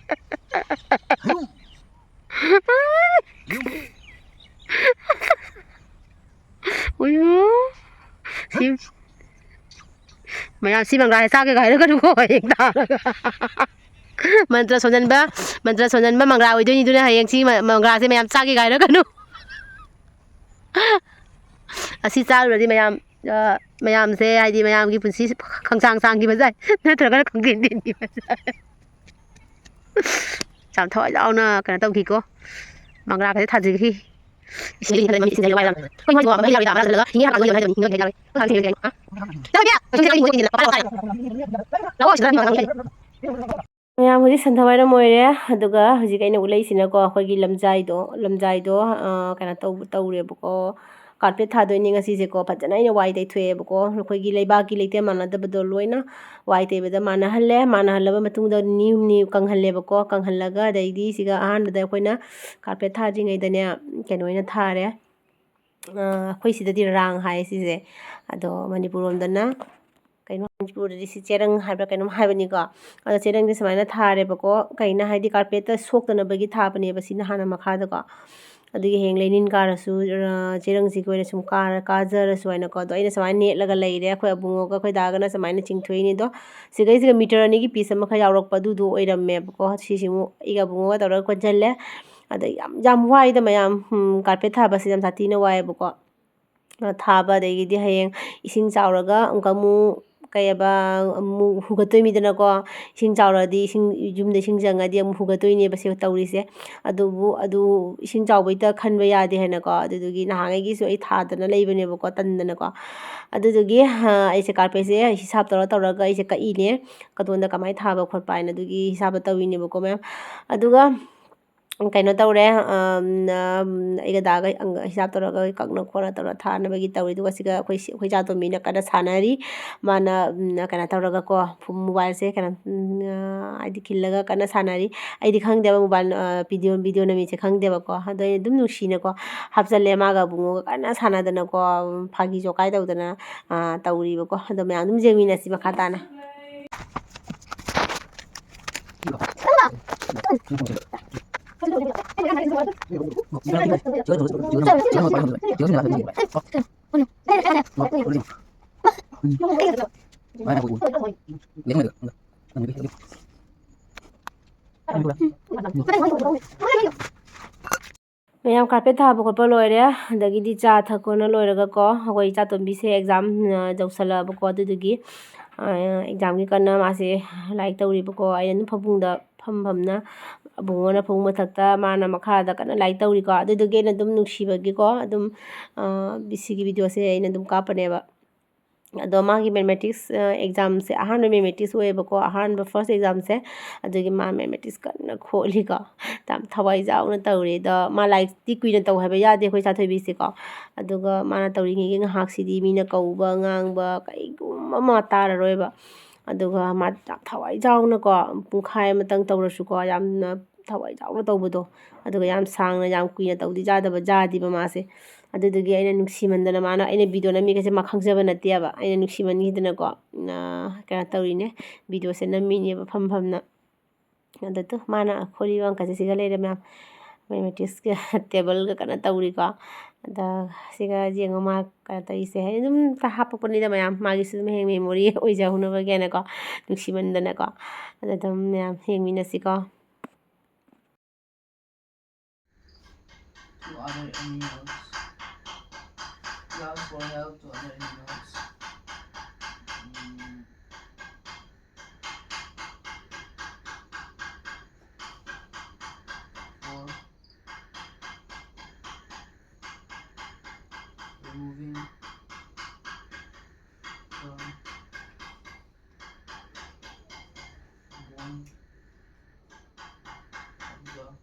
ꯍꯌꯨꯝ꯫ ꯍꯌꯨꯝ꯫ ꯎꯌꯨ꯫ ꯁꯤ ꯃꯌꯥꯝ ꯁꯤ ꯃꯪꯒ꯭ꯔꯥꯁꯦ ꯆꯥꯒꯦꯒ ꯍꯥꯏꯔꯛꯀꯅꯨꯀꯣ, ꯍꯌꯦꯡ ꯇꯥꯔꯒ꯫ ꯃꯟꯇ꯭ꯔ ꯁꯣꯟꯖꯟꯕ, ꯃꯟꯇ꯭ꯔ ꯁꯣꯟꯖꯟꯕ ꯃꯪꯒ꯭ꯔꯥ ꯑꯣꯏꯗꯣꯏꯅꯤ꯫ ꯑꯗꯨꯅ ꯍꯌꯦꯡ ꯁꯤ ꯃ-, ꯃꯪꯒ꯭ꯔꯥꯁꯦ ꯃꯌꯥꯝ ꯆꯥꯒꯦꯒ ꯍꯥꯏꯔꯛꯀꯅꯨ꯫ ꯑꯁꯤ ꯆꯥꯔꯨꯔꯗꯤ ꯃꯌꯥꯝ ꯑ, ꯃꯌꯥꯝꯁꯦ, ꯍꯥꯏꯗꯤ, ꯃꯌꯥꯝꯒꯤ ꯄꯨꯟꯁꯤ ꯈꯪꯁꯥꯡ ꯁꯥꯡꯈꯤꯕꯁꯦ ꯅꯠꯇ꯭ꯔꯒꯅ ꯈꯪꯇꯦꯟ ꯇꯦꯟꯈꯤꯕꯁꯦ꯫ ꯌꯥꯝ ꯊꯋꯥꯏ ꯌꯥꯎꯅ ꯀꯩꯅꯣ ꯇꯧꯈꯤꯀꯣ, ꯃꯪꯒ꯭ꯔꯥꯒꯁꯦ ꯊꯥꯖꯤꯟꯈꯤ꯫ ꯏꯁꯤꯡ ꯍꯩꯖꯤꯜꯂꯒ ꯃꯍꯤ ꯏꯁꯤꯡ ꯍꯩꯖꯤꯜꯂꯒ ꯋꯥꯏ ꯌꯥꯝ꯫ ꯑꯩꯈꯣꯏ ꯃꯣꯏꯒꯤ ꯃꯍꯤ ꯌꯥꯎꯔꯤ ꯇꯥꯕ ꯂꯥꯛꯁꯤꯜꯂꯒ ꯍꯤꯡꯉꯦ ꯍꯥꯏꯔꯀꯥꯟꯗ ꯌꯣꯟ ꯍꯥꯏꯗꯕꯅꯤ, ꯍꯤꯡꯉꯦ ꯍꯥꯏꯗꯤ ꯌꯥꯎꯔꯤ꯫ ꯑꯩꯈꯣꯏ ꯊꯥꯡꯁꯤ ꯍꯩꯖꯤꯜꯂꯒ ꯌꯣꯟ ꯍꯥꯏꯗꯕꯅꯤ꯫ ꯂꯧꯑꯣ, ꯁꯤꯗ ꯅꯪ ꯉꯥꯡꯉꯤ꯫ ꯃꯌꯥꯝ, ꯍꯧꯖꯤꯛ ꯁꯟꯊꯥ ꯋꯥꯏꯔꯝ ꯑꯣꯏꯔꯦ꯫ ꯑꯗꯨꯒ ꯍꯧꯖꯤꯛ ꯑꯩꯅ ꯎꯠꯂꯛꯏꯁꯤꯅꯀꯣ, ꯑꯩꯈꯣꯏꯒꯤ ꯂꯝꯖꯥꯏꯗꯣ, ꯂꯝꯖꯥꯏꯗꯣ, ꯑ, ꯀꯩꯅꯣ ꯇꯧ-, ꯇꯧꯔꯦꯕꯀꯣ꯫ ꯀꯥꯔꯄꯦꯠ ꯊꯥꯗꯣꯏꯅꯦ ꯉꯁꯤꯁꯦꯀꯣ꯫ ꯐꯖꯅ ꯑꯩꯅ ꯋꯥꯏ ꯇꯩꯊꯣꯛꯑꯦꯕꯀꯣ꯫ ꯑꯩꯈꯣꯏꯒꯤ ꯂꯩꯕꯥꯛꯀꯤ ꯂꯩꯇꯦꯝ ꯃꯥꯟꯅꯗꯕꯗꯣ ꯂꯣꯏꯅ ꯋꯥꯏ ꯇꯩꯕꯗ ꯃꯥꯟꯅꯍꯜꯂꯦ꯫ ꯃꯥꯟꯅꯍꯜꯂꯕ ꯃꯇꯨꯡꯗ ꯅꯤꯅꯤ ꯍꯨꯝꯅꯤ ꯀꯪꯍꯜꯂꯦꯕꯀꯣ꯫ ꯀꯪꯍꯜꯂꯒ ꯑꯗꯩꯗꯤ ꯁꯤꯒ ꯑꯍꯥꯟꯕꯗ ꯑꯩꯈꯣꯏꯅ ꯀꯥꯔꯄꯦꯠ ꯊꯥꯗ꯭ꯔꯤꯉꯩꯗꯅꯦ, ꯀꯩꯅꯣ ꯑꯣꯏꯅ ꯊꯥꯔꯦ꯫ ꯑ, ꯑꯩꯈꯣꯏ ꯁꯤꯗꯗꯤ ꯔꯥꯡ ꯍꯥꯏ ꯁꯤꯁꯦ꯫ ꯑꯗꯣ ꯃꯅꯤꯄꯨꯔ ꯂꯣꯝꯗꯅ ꯀꯩꯅꯣ, ꯃꯅꯤꯄꯨꯔꯗꯗꯤ ꯁꯤ ꯆꯦꯔꯪ ꯍꯥꯏꯕ꯭ꯔꯥ ꯀꯩꯅꯣꯝ ꯍꯥꯏꯕꯅꯤꯀꯣ꯫ ꯑꯗꯣ ꯆꯦꯔꯪꯁꯦ ꯁꯨꯃꯥꯏꯅ ꯊꯥꯔꯦꯕꯀꯣ꯫ ꯀꯩꯅꯣ ꯍꯥꯏꯗꯤ ꯀꯥꯔꯄꯦꯠꯇ ꯁꯣꯛꯇꯅꯕꯒꯤ ꯊꯥꯕꯅꯦꯕ ꯁꯤꯅ ꯍꯥꯟꯅ ꯃꯈꯥꯗꯀꯣ꯫ ꯑꯗꯨꯒꯤ ꯍꯌꯦꯡ ꯂꯩꯅꯤꯟ ꯀꯥꯔꯁꯨ, ꯑ, ꯆꯦꯔꯪꯁꯤꯒꯤ ꯑꯣꯏꯅ ꯁꯨꯝ ꯀꯥꯔ-, ꯀꯥꯖꯔꯁꯨ ꯍꯥꯏꯅꯀꯣ꯫ ꯑꯗꯣ ꯑꯩꯅ ꯁꯨꯃꯥꯏꯅ ꯅꯦꯠꯂꯒ ꯂꯩꯔꯦ꯫ ꯑꯩꯈꯣꯏ ꯑꯕꯨꯡꯉꯣꯒ ꯑꯩꯈꯣꯏ ꯗꯥꯒꯅ ꯁꯨꯃꯥꯏꯅ ꯆꯤꯡꯊꯣꯛꯏꯅꯤꯗꯣ꯫ ꯁꯤꯒꯩꯁꯤꯒ ꯃꯤꯇꯔ ꯑꯅꯤꯒꯤ ꯄꯤꯁ ꯑꯃꯈꯛ ꯌꯥꯎꯔꯛꯄ ꯑꯗꯨꯗꯣ ꯑꯣꯏꯔꯝꯃꯦꯕꯀꯣ꯫ ꯁꯤꯁꯤꯃꯨꯛ ꯑꯩꯒ ꯑꯕꯨꯡꯉꯣꯒ ꯇꯧꯔꯒ ꯀꯣꯟꯁꯤꯜꯂꯦ꯫ ꯑꯗ ꯌꯥꯝ, ꯌꯥꯝ ꯋꯥꯏꯗ ꯃꯌꯥꯝ꯫ ꯎꯝ, ꯀꯥꯔꯄꯦꯠ ꯊꯥꯕꯁꯦ ꯌꯥꯝ ꯁꯥꯊꯤꯅ ꯋꯥꯏꯌꯦꯕꯀꯣ꯫ ꯑ, ꯊꯥꯕ, ꯑꯗꯒꯤꯗꯤ ꯍꯌꯦꯡ ꯏꯁꯤꯡ ꯆꯥꯎꯔꯒ ꯑꯃꯨꯛꯀ ꯑꯃꯨꯛ, ꯀꯩ ꯍꯥꯏꯕ, ꯑꯃꯨꯛ ꯍꯨꯒꯠꯇꯣꯏꯅꯤꯗꯅꯀꯣ꯫ ꯏꯁꯤꯡ ꯆꯥꯎꯔꯗꯤ, ꯏꯁꯤꯡ, ꯌꯨꯝꯗ ꯏꯁꯤꯡ ꯆꯪꯉꯗꯤ ꯑꯃꯨꯛ ꯍꯨꯒꯠꯇꯣꯏꯅꯦꯕ ꯁꯤ ꯇꯧꯔꯤꯁꯦ꯫ ꯑꯗꯨꯕꯨ, ꯑꯗꯨ ꯏꯁꯤꯡ ꯆꯥꯎꯕꯩꯇ ꯈꯟꯕ ꯌꯥꯗꯦ ꯍꯥꯏꯅꯀꯣ꯫ ꯑꯗꯨꯗꯨꯒꯤ ꯅꯍꯥꯟꯉꯩꯒꯤꯁꯨ ꯑꯩ ꯊꯥꯗꯅ ꯂꯩꯕꯅꯦꯕꯀꯣ, ꯇꯟꯗꯅꯀꯣ꯫ ꯑꯗꯨꯗꯨꯒꯤ, ꯑ, ꯑꯩꯁꯦ ꯀꯥꯔꯄꯦꯠꯁꯦ ꯍꯤꯁꯥꯞ ꯇꯧꯔ ꯇꯧꯔꯒ ꯑꯩꯁꯦ ꯀꯛꯏꯅꯦ꯫ ꯀꯗꯣꯝꯗ ꯀꯃꯥꯏꯅ ꯊꯥꯕ ꯈꯣꯠꯄ ꯍꯥꯏꯅ ꯑꯗꯨꯒꯤ ꯍꯤꯁꯥꯞꯇ ꯇꯧꯔꯤꯅꯦꯕꯀꯣ, ꯃꯌꯥꯝ꯫ ꯑꯗꯨꯒ ꯀꯩꯅꯣ ꯇꯧꯔꯦ, ꯑꯝ, ꯑꯝ, ꯑꯩꯒ ꯗꯥꯒ ꯍꯤꯁꯥꯞ ꯇꯧꯔꯒ ꯀꯛꯅ ꯈꯣꯠꯅ ꯇꯧꯔ ꯊꯥꯅꯕꯒꯤ ꯇꯧꯔꯤ꯫ ꯑꯗꯨꯒ ꯁꯤꯒ ꯑꯩꯈꯣꯏ ꯁꯤ-, ꯑꯩꯈꯣꯏ ꯏꯆꯥꯇꯣꯝꯕꯤꯅ ꯀꯟꯅ ꯁꯥꯟꯅꯔꯤ꯫ ꯃꯥꯅ, ꯎꯝ, ꯀꯩꯅꯣ ꯇꯧꯔꯒꯀꯣ, ꯐꯨ-, ꯃꯣꯕꯥꯏꯜꯁꯦ ꯀꯩꯅꯣ, ꯎꯝ, ꯑ, ꯍꯥꯏꯗꯤ ꯈꯤꯜꯂꯒ ꯀꯟꯅ ꯁꯥꯟꯅꯔꯤ꯫ ꯑꯩꯗꯤ ꯈꯪꯗꯦꯕ ꯃꯣꯕꯥꯏꯜ, ꯑ, ꯚꯤꯗꯤꯑꯣ, ꯚꯤꯗꯤꯑꯣ ꯅꯝꯃꯤꯁꯦ ꯈꯪꯗꯦꯕꯀꯣ꯫ ꯑꯗꯣ ꯑꯩꯅ ꯑꯗꯨꯝ ꯅꯨꯡꯁꯤꯅꯀꯣ ꯍꯥꯞꯆꯜꯂꯦ꯫ ꯃꯥꯒ ꯑꯕꯨꯡꯉꯣꯒ ꯀꯟꯅ ꯁꯥꯟꯅꯗꯅꯀꯣ, ꯐꯥꯒꯤ ꯖꯣꯀꯥꯏ ꯇꯧꯗꯅ, ꯑ, ꯇꯧꯔꯤꯕꯀꯣ꯫ ꯑꯗꯣ ꯃꯌꯥꯝ ꯑꯗꯨꯝ ꯌꯦꯡꯃꯤꯟꯅꯁꯤ ꯃꯈꯥ ꯇꯥꯅ꯫ ꯃꯌꯥꯝ ꯀꯥꯔꯄꯦꯠ ꯊꯥꯕ ꯈꯣꯠꯄ ꯂꯣꯏꯔꯦ꯫ ꯑꯗꯒꯤꯗꯤ ꯆꯥ ꯊꯛꯈꯣꯅ ꯂꯣꯏꯔꯒꯀꯣ, ꯑꯩꯈꯣꯏ ꯏꯆꯥꯇꯣꯝꯕꯤꯁꯦ ꯑꯦꯛꯖꯥꯝ, ꯑ, ꯌꯧꯁꯜꯂꯛꯑꯕꯀꯣ, ꯑꯗꯨꯗꯨꯒꯤ, ꯑ, ꯑꯦꯛꯖꯥꯝꯒꯤ ꯀꯟꯅ ꯃꯥꯁꯦ ꯂꯥꯏꯔꯤꯛ ꯇꯧꯔꯤꯕꯀꯣ꯫ ꯑꯩꯅ ꯑꯗꯨꯝ ꯐꯃꯨꯡꯗ ꯐꯝ ꯐꯝꯅ, ꯑꯕꯨꯡꯉꯣꯅ ꯐꯃꯨꯡ ꯃꯊꯛꯇ, ꯃꯥꯅ ꯃꯈꯥꯗ ꯀꯟꯅ ꯂꯥꯏꯔꯤꯛ ꯇꯧꯔꯤꯀꯣ꯫ ꯑꯗꯨꯗꯨꯒꯤ ꯑꯩꯅ ꯑꯗꯨꯝ ꯅꯨꯡꯁꯤꯕꯒꯤꯀꯣ, ꯑꯗꯨꯝ, ꯑ, ꯁꯤꯒꯤ ꯚꯤꯗꯤꯑꯣꯁꯦ ꯑꯩꯅ ꯑꯗꯨꯝ ꯀꯥꯞꯄꯅꯦꯕ꯫ ꯑꯗꯣ ꯃꯥꯒꯤ ꯃꯦꯊꯃꯦꯇꯤꯛꯁ, ꯑ, ꯑꯦꯛꯖꯥꯝꯁꯦ ꯑꯍꯥꯟꯕ ꯃꯦꯊꯃꯦꯇꯤꯛꯁ ꯑꯣꯏꯌꯦꯕꯀꯣ, ꯑꯍꯥꯟꯕ ꯐꯥꯔꯁ ꯑꯦꯛꯖꯥꯝꯁꯦ꯫ ꯑꯗꯨꯒꯤ ꯃꯥ ꯃꯦꯊꯃꯦꯇꯤꯛꯁ ꯀꯟꯅ ꯈꯣꯠꯂꯤꯀꯣ, ꯌꯥꯝ ꯊꯋꯥꯏ ꯌꯥꯎꯅ ꯇꯧꯔꯤ꯫ ꯑꯗꯣ ꯃꯥ ꯂꯥꯏꯔꯤꯛꯇꯤ ꯀꯨꯏꯅ ꯇꯧ ꯍꯥꯏꯕ ꯌꯥꯗꯦ ꯑꯩꯈꯣꯏ ꯆꯥꯊꯣꯏꯕꯤꯁꯦꯀꯣ꯫ ꯑꯗꯨꯒ ꯃꯥꯅ ꯇꯧꯔꯤꯉꯩꯒꯤ ꯉꯥꯏꯍꯥꯛꯁꯤꯗꯤ ꯃꯤꯅ ꯀꯧꯕ, ꯉꯥꯡꯕ ꯀꯩꯒꯨꯝꯕ ꯑꯃ ꯇꯥꯔꯔꯣꯏꯕ꯫ ꯑꯗꯨꯒ ꯃꯥ ꯌꯥꯝ ꯊꯋꯥꯏ ꯌꯥꯎꯅꯀꯣ, ꯄꯨꯡꯈꯥꯏ ꯑꯃꯇꯪ ꯇꯧꯔꯁꯨꯀꯣ, ꯌꯥꯝꯅ ꯊꯋꯥꯏ ꯌꯥꯎꯅ ꯇꯧꯕꯗꯣ꯫ ꯑꯗꯨꯒ ꯌꯥꯝ ꯁꯥꯡꯅ, ꯌꯥꯝ ꯀꯨꯏꯅ ꯇꯧꯗꯤ ꯌꯥꯗꯕ, ꯌꯥꯗꯦꯕ ꯃꯥꯁꯦ꯫ ꯑꯗꯨꯗꯨꯒꯤ ꯑꯩꯅ ꯅꯨꯡꯁꯤꯃꯟꯗꯅ, ꯃꯥꯅ ꯑꯩꯅ ꯚꯤꯗꯤꯑꯣ ꯅꯝꯃꯤꯒꯁꯦ ꯃꯥ ꯈꯪꯖꯕ ꯅꯠꯇꯦꯕ꯫ ꯑꯩꯅ ꯅꯨꯡꯁꯤꯃꯟꯈꯤꯗꯅꯀꯣ, ꯑ, ꯀꯩꯅꯣ ꯇꯧꯔꯤꯅꯦ, ꯚꯤꯗꯤꯑꯣꯁꯦ ꯅꯝꯃꯤꯅꯦꯕ ꯐꯝ ꯐꯝꯅ꯫ ꯑꯗꯨꯗꯣ ꯃꯥꯅ ꯈꯣꯠꯂꯤꯕ ꯑꯪꯀꯁꯦ ꯁꯤꯒ ꯂꯩꯔꯦ ꯃꯌꯥꯝ, ꯃꯦꯊꯃꯦꯇꯤꯛꯁꯀ ꯇꯦꯕꯜꯒ ꯀꯟꯅ ꯇꯧꯔꯤꯀꯣ꯫ ꯑꯗ ꯁꯤꯒ ꯌꯦꯡꯉꯣ ꯃꯥ ꯀꯩꯅꯣ ꯇꯧꯔꯤꯁꯦ, ꯍꯥꯏꯗꯤ ꯑꯗꯨꯝ ꯍꯥꯞꯄꯛꯄꯅꯤꯗ ꯃꯌꯥꯝ, ꯃꯥꯒꯤꯁꯨ ꯑꯗꯨꯝ ꯍꯌꯦꯡ ꯃꯦꯃꯣꯔꯤ ꯑꯣꯏꯖꯍꯧꯅꯕꯒꯤꯅꯀꯣ, ꯅꯨꯡꯁꯤꯃꯟꯗꯅꯀꯣ꯫ ꯑꯗ ꯑꯗꯨꯝ ꯃꯌꯥꯝ ꯌꯦꯡꯃꯤꯟꯅꯁꯤꯀꯣ꯫ To other animals. He asked for help to other animals. Mm. For removing from bone of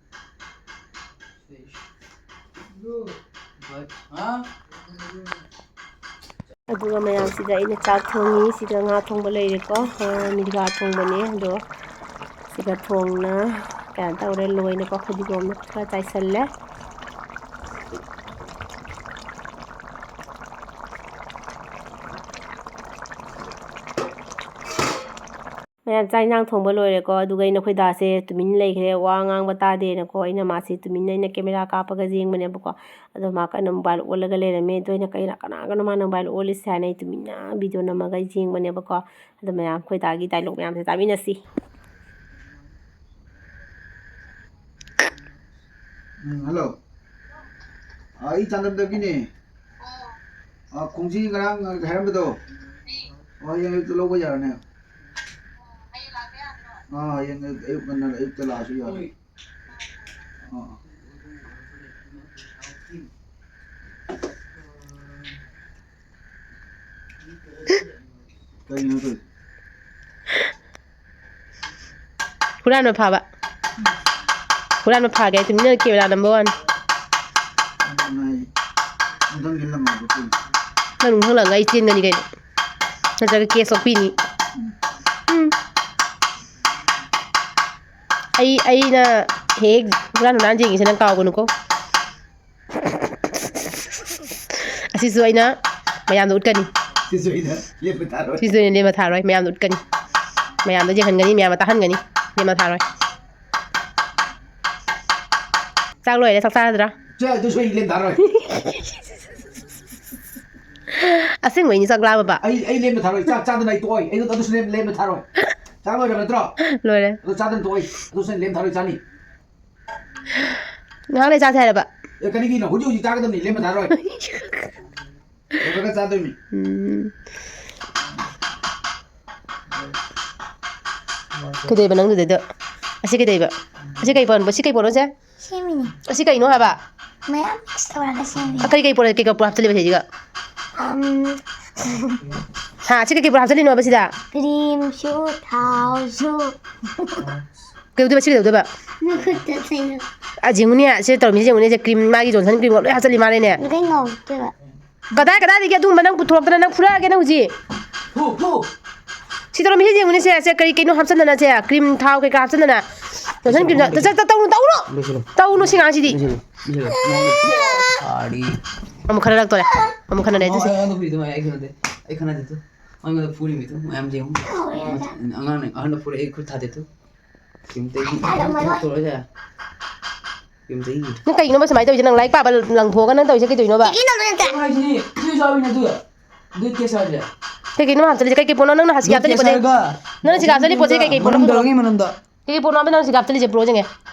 the fish. But, huh? ꯑꯗꯨꯒ ꯃꯌꯥꯝꯁꯤꯗ ꯑꯩꯅ ꯆꯥꯛ ꯊꯣꯡꯉꯤ꯫ ꯁꯤꯗ ꯉꯥ ꯊꯣꯡꯕ ꯂꯩꯔꯦꯀꯣ꯫ ꯑ, ꯃꯤꯔꯒꯥ ꯊꯣꯡꯕꯅꯦ꯫ ꯑꯗꯣ ꯁꯤꯒ ꯊꯣꯡꯅ ꯀꯩꯅꯣ ꯇꯧꯔꯦ, ꯂꯣꯏꯅꯀꯣ꯫ ꯐꯗꯤꯒꯣꯝꯅ ꯈꯔ ꯆꯥꯏꯁꯜꯂꯦ꯫ ꯃꯌꯥꯝ ꯆꯥꯛ ꯏꯟꯖꯥꯡ ꯊꯣꯡꯕ ꯂꯣꯏꯔꯦꯀꯣ꯫ ꯑꯗꯨꯒ ꯑꯩꯅ ꯑꯩꯈꯣꯏ ꯗꯥꯁꯦ ꯇꯨꯃꯤꯟ ꯂꯩꯈ꯭ꯔꯦ, ꯋꯥ ꯉꯥꯡꯕ ꯇꯥꯗꯦꯅꯀꯣ꯫ ꯑꯩꯅ ꯃꯥꯁꯦ ꯇꯨꯃꯤꯟꯅ ꯑꯩꯅ ꯀꯦꯃꯦꯔꯥ ꯀꯥꯞꯄꯒ ꯌꯦꯡꯕꯅꯦꯕꯀꯣ꯫ ꯑꯗꯣ ꯃꯥ ꯀꯟꯅ ꯃꯣꯕꯥꯏꯜ ꯑꯣꯠꯂꯒ ꯂꯩꯔꯝꯃꯦ꯫ ꯑꯗꯣ ꯑꯩꯅ, "ꯀꯩꯅꯣ, ꯀꯅꯥꯒꯅꯣ ꯃꯥꯅ ꯃꯣꯕꯥꯏꯜ ꯑꯣꯠꯂꯤꯁꯦ?" ꯍꯥꯏꯅ ꯑꯩ ꯇꯨꯃꯤꯟꯅ ꯚꯤꯗꯤꯑꯣ ꯅꯝꯃꯒ ꯌꯦꯡꯕꯅꯦꯕꯀꯣ꯫ ꯑꯗꯣ ꯃꯌꯥꯝ ꯑꯩꯈꯣꯏ ꯗꯥꯒꯤ ꯗꯥꯏꯂꯣꯛ ꯃꯌꯥꯝꯁꯦ ꯇꯥꯃꯤꯟꯅꯁꯤ꯫ ꯎꯝ, ꯍꯜꯂꯣ꯫ ꯑꯩ ꯆꯥꯟꯗꯝꯗꯒꯤꯅꯦ꯫ ꯑꯥ, ꯈꯣꯡꯖꯤ ꯉꯔꯥꯡ ꯍꯥꯏꯔꯝꯕꯗꯣ꯫ ꯑꯣ, ꯍꯌꯦꯡ ꯑꯌꯨꯛꯇ ꯂꯧꯕ ꯌꯥꯔꯅꯤ꯫ ꯑꯥ, ꯍꯌꯦꯡ ꯑꯌꯨꯛ, ꯑꯌꯨꯛ ꯉꯟꯅ, ꯑꯌꯨꯛꯇ ꯂꯥꯛꯑꯁꯨ ꯌꯥꯔꯦ꯫ ꯑꯥ꯫ ꯀꯔꯤꯅꯣ ꯇꯧꯔꯤꯁꯦ? ꯍꯨꯔꯥꯟꯕ ꯐꯥꯕ꯫ ꯍꯨꯔꯥꯟꯕ ꯐꯥꯒꯦ ꯍꯥꯏ ꯇꯨꯃꯤꯟꯅ ꯀꯦꯃꯦꯔꯥ ꯅꯝꯕ ꯋꯥꯅꯤ꯫ ꯅꯪ ꯅꯨꯡ ꯍꯪꯂꯛꯑꯒ ꯑꯩ ꯆꯦꯟꯒꯅꯤ ꯀꯩꯅꯣ꯫ ꯅꯠꯇ꯭ꯔꯒ ꯀꯦꯁ ꯂꯧꯄꯤꯅꯤ꯫ ꯎꯝ꯫ ꯑꯩ, ꯑꯩꯅ ꯍꯦꯛ ꯍꯨꯔꯥꯟ ꯍꯨꯔꯥꯟ ꯌꯦꯡꯉꯤꯁꯦ ꯅꯪ ꯀꯥꯎꯒꯅꯨꯀꯣ꯫ ꯑꯁꯤꯁꯨ ꯑꯩꯅ ꯃꯌꯥꯝꯗ ꯎꯠꯀꯅꯤ꯫ ꯁꯤꯁꯨ ꯑꯩꯅ ꯂꯦꯞꯄ ꯊꯥꯔꯣꯏ꯫ ꯁꯤꯁꯨ ꯑꯩꯅ ꯂꯦꯝꯃ ꯊꯥꯔꯣꯏ꯫ ꯃꯌꯥꯝꯗ ꯎꯠꯀꯅꯤ꯫ ꯃꯌꯥꯝꯗ ꯌꯦꯡꯍꯟꯒꯅꯤ, ꯃꯌꯥꯝꯗ ꯇꯥꯍꯟꯒꯅꯤ꯫ ꯂꯦꯝꯃ ꯊꯥꯔꯣꯏ꯫ ꯆꯥꯛ ꯂꯣꯏꯔꯦ, ꯆꯥꯛ ꯆꯥꯔꯗ꯭ꯔꯥ? ꯆꯦ, ꯑꯗꯨꯁꯨ ꯑꯩ ꯂꯦꯝ ꯊꯥꯔꯣꯏ꯫ ꯑꯁꯦꯡꯕꯩꯅꯤ ꯆꯥꯛ ꯂꯥꯝꯃꯕ? ꯑꯩ, ꯑꯩ ꯂꯦꯝꯕ ꯊꯥꯔꯣꯏ꯫ ꯆꯥꯛ ꯆꯥꯗꯅ ꯑꯩ ꯇꯣꯛꯑꯣꯏ꯫ ꯑꯩ ꯑꯗꯨꯁꯨ ꯂꯦꯝ-, ꯂꯦꯝꯕ ꯊꯥꯔꯣꯏ꯫ ꯆꯥꯛ ꯂꯣꯏꯔꯕ ꯅꯠꯇ꯭ꯔꯣ? ꯂꯣꯏꯔꯦ꯫ ꯑꯗꯨ ꯆꯥꯗꯅ ꯇꯣꯛꯑꯣꯏ꯫ ꯑꯗꯨꯁꯨ ꯑꯩ ꯂꯦꯝ ꯊꯥꯔꯣꯏ, ꯆꯥꯅꯤ꯫ ꯉꯥꯏꯍꯥꯛ ꯂꯩ ꯆꯥꯁꯦ ꯍꯥꯏꯔꯕ? ꯑꯦ, ꯀꯔꯤꯒꯤꯅꯣ? ꯍꯧꯖꯤꯛ ꯍꯧꯖꯤꯛ ꯆꯥꯒꯗꯕꯅꯤ, ꯂꯦꯝꯕ ꯊꯥꯔꯣꯏ꯫ ꯂꯣꯏꯔꯒ ꯆꯥꯗꯣꯏꯅꯤ꯫ ꯎꯝ꯫ ꯀꯩꯗꯧꯕ ꯅꯪꯗꯨꯗꯩꯗ? ꯑꯁꯤ ꯀꯩꯗꯧꯕ? ꯑꯁꯤ ꯀꯩ ꯄꯣꯠꯅꯣ? ꯁꯤ ꯀꯩ ꯄꯣꯠꯅꯣ ꯁꯦ? ꯁꯦꯝꯃꯤꯅꯦ꯫ ꯑꯁꯤ ꯀꯩꯅꯣ ꯍꯥꯏꯕ? ꯃꯌꯥꯝ mix ꯇꯧꯔꯒ ꯁꯦꯝꯃꯤꯅꯦ꯫ ꯀꯩ ꯀꯩ ꯄꯣꯠ, ꯀꯩ ꯀꯩ ꯄꯣꯠ ꯍꯥꯞꯆꯜꯂꯤꯕ ꯁꯤꯒ? ꯎꯝ꯫ ꯍꯥ, ꯁꯤ ꯀꯩ ꯀꯩ ꯄꯣꯠ ꯍꯥꯞꯆꯜꯂꯤꯅꯣꯕ ꯁꯤꯗ? ꯀ꯭ꯔꯤꯝꯁꯨ, ꯊꯥꯎꯁꯨ꯫ ꯀꯩꯗꯧꯗꯣꯏꯕ? ꯁꯤ ꯀꯩꯗꯧꯗꯣꯏꯕ? ꯃꯈꯨꯠꯇ ꯇꯩꯌꯨ꯫ ꯑ, ꯌꯦꯡꯉꯨꯅꯦ, ꯁꯤ ꯇꯧꯔꯝꯃꯤꯁꯦ ꯌꯦꯡꯉꯨꯅꯦ, ꯁꯦ ꯀ꯭ꯔꯤꯝ, ꯃꯥꯒꯤ ꯖꯣꯟꯁꯟ ꯀ꯭ꯔꯤꯝꯒ ꯂꯣꯏ ꯍꯥꯞꯆꯜꯂꯤ ꯃꯥꯜꯂꯦꯅꯦ꯫ ꯑꯗꯨꯗꯩ ꯉꯧꯗꯣꯏꯕ꯫ ꯀꯗꯥꯏ, ꯀꯗꯥꯏꯗꯒꯤ ꯑꯗꯨꯒꯨꯝꯕ ꯅꯪ ꯄꯨꯊꯣꯔꯛꯇꯅ ꯅꯪ ꯐꯨꯔꯛꯑꯒꯦ ꯅꯪ ꯍꯧꯖꯤꯛ꯫ ꯐꯨ, ꯐꯨ꯫ ꯁꯤ ꯇꯧꯔꯝꯃꯤꯁꯦ ꯌꯦꯡꯉꯨꯅꯦ ꯁꯦ, ꯁꯦ ꯀꯔꯤ ꯀꯩꯅꯣ ꯍꯥꯞꯆꯟꯗꯅ ꯁꯦ, ꯀ꯭ꯔꯤꯝ ꯊꯥꯎ ꯀꯩꯀꯥ ꯍꯥꯞꯆꯟꯗꯅ꯫ ꯖꯣꯟꯁꯟ ꯀ꯭ꯔꯤꯝ ꯆ-, ꯆ-, ꯆ-, ꯇꯧꯅꯨ, ꯇꯧꯅꯨ꯫ ꯂꯣꯏꯁꯤꯜꯂꯣ꯫ ꯇꯧꯅꯨ ꯁꯤ ꯉꯥꯡꯁꯤꯗꯤ꯫ ꯂꯣꯏꯁꯤꯜꯂꯣ, ꯂꯣꯏꯁꯤꯜꯂꯣ꯫ ꯐꯥꯔꯤ꯫ ꯑꯃꯨꯛ ꯈꯟꯅꯔꯛꯇꯣꯔꯦ꯫ ꯑꯃꯨꯛ ꯈꯟꯅꯔꯦ ꯑꯗꯨꯁꯦ꯫ ꯑꯩꯉꯣꯟꯗ ꯐꯨꯔꯤꯗꯣ ꯑꯩ ꯈꯟꯅꯗꯦ꯫ ꯑꯩ ꯈꯟꯅꯗꯦ ꯇꯨ꯫ ꯑꯩꯉꯣꯟꯗ ꯐꯨꯔꯤꯃꯤꯗꯨ ꯃꯌꯥꯝ ꯌꯦꯡꯉꯨ꯫ ꯑꯉꯥꯡꯅ ꯑꯍꯟꯗ ꯐꯨꯔꯦ ꯑꯩ ꯈꯨꯠ ꯊꯥꯗꯦ ꯇꯨ꯫ ꯀꯩꯝꯇ ꯏ-, ꯀꯩꯝꯇ ꯇꯧꯔꯣꯏꯁꯦ꯫ ꯀꯩꯝꯇ ꯏ-, ꯅꯪ ꯀꯩꯒꯤꯅꯣꯕ ꯁꯨꯃꯥꯏꯅ ꯇꯧꯔꯤꯁꯦ? ꯅꯪ ꯂꯥꯏꯔꯤꯛ ꯄꯥꯕ ꯂꯪꯊꯣꯛꯑꯒ ꯅꯪ ꯇꯧꯔꯤꯁꯦ ꯀꯩꯗꯧꯔꯤꯅꯣꯕ? ꯆꯦꯛꯀꯤꯡ ꯇꯧꯗꯣꯏ ꯅꯠꯇ꯭ꯔꯥ? ꯍꯥꯏꯁꯤꯅꯤ, ꯁꯤ ꯆꯥꯎꯔꯤ ꯅꯠꯇ꯭ꯔꯣ? ꯑꯗꯨ ꯇꯦꯁ ꯍꯥꯏꯁꯦ꯫ ꯀꯩꯒꯤꯅꯣ ꯍꯥꯞꯆꯜꯂꯤꯁꯦ? ꯀꯩ ꯀꯩ ꯄꯣꯠꯅꯣ ꯅꯪꯅ ꯍꯥ-, ꯁꯤꯒ ꯑꯗꯨ ꯍꯥꯞꯆꯜꯂꯤ ꯇꯦꯁ ꯄꯣꯠꯁꯦ? ꯍꯥꯏꯔꯒ ꯅꯪꯅ ꯁꯤꯒ ꯍꯥꯞꯆꯜꯂꯤ ꯄꯣꯠꯁꯦ ꯀꯩ ꯀꯩ ꯄꯣꯠꯅꯣ? ꯃꯅꯨꯡꯗ ꯄꯨꯊꯣꯔꯛꯑꯣ꯫ ꯂꯧꯔꯤ ꯃꯅꯨꯡꯗ꯫ ꯀꯩ ꯀꯩ ꯄꯣꯠꯅꯣ ꯍꯥꯏꯕ ꯅꯪ ꯁꯤꯒ ꯍꯥꯞꯆꯜꯂꯤꯁꯦ? ꯄꯨꯔꯛꯑꯣ ꯌꯦꯡꯒꯦ꯫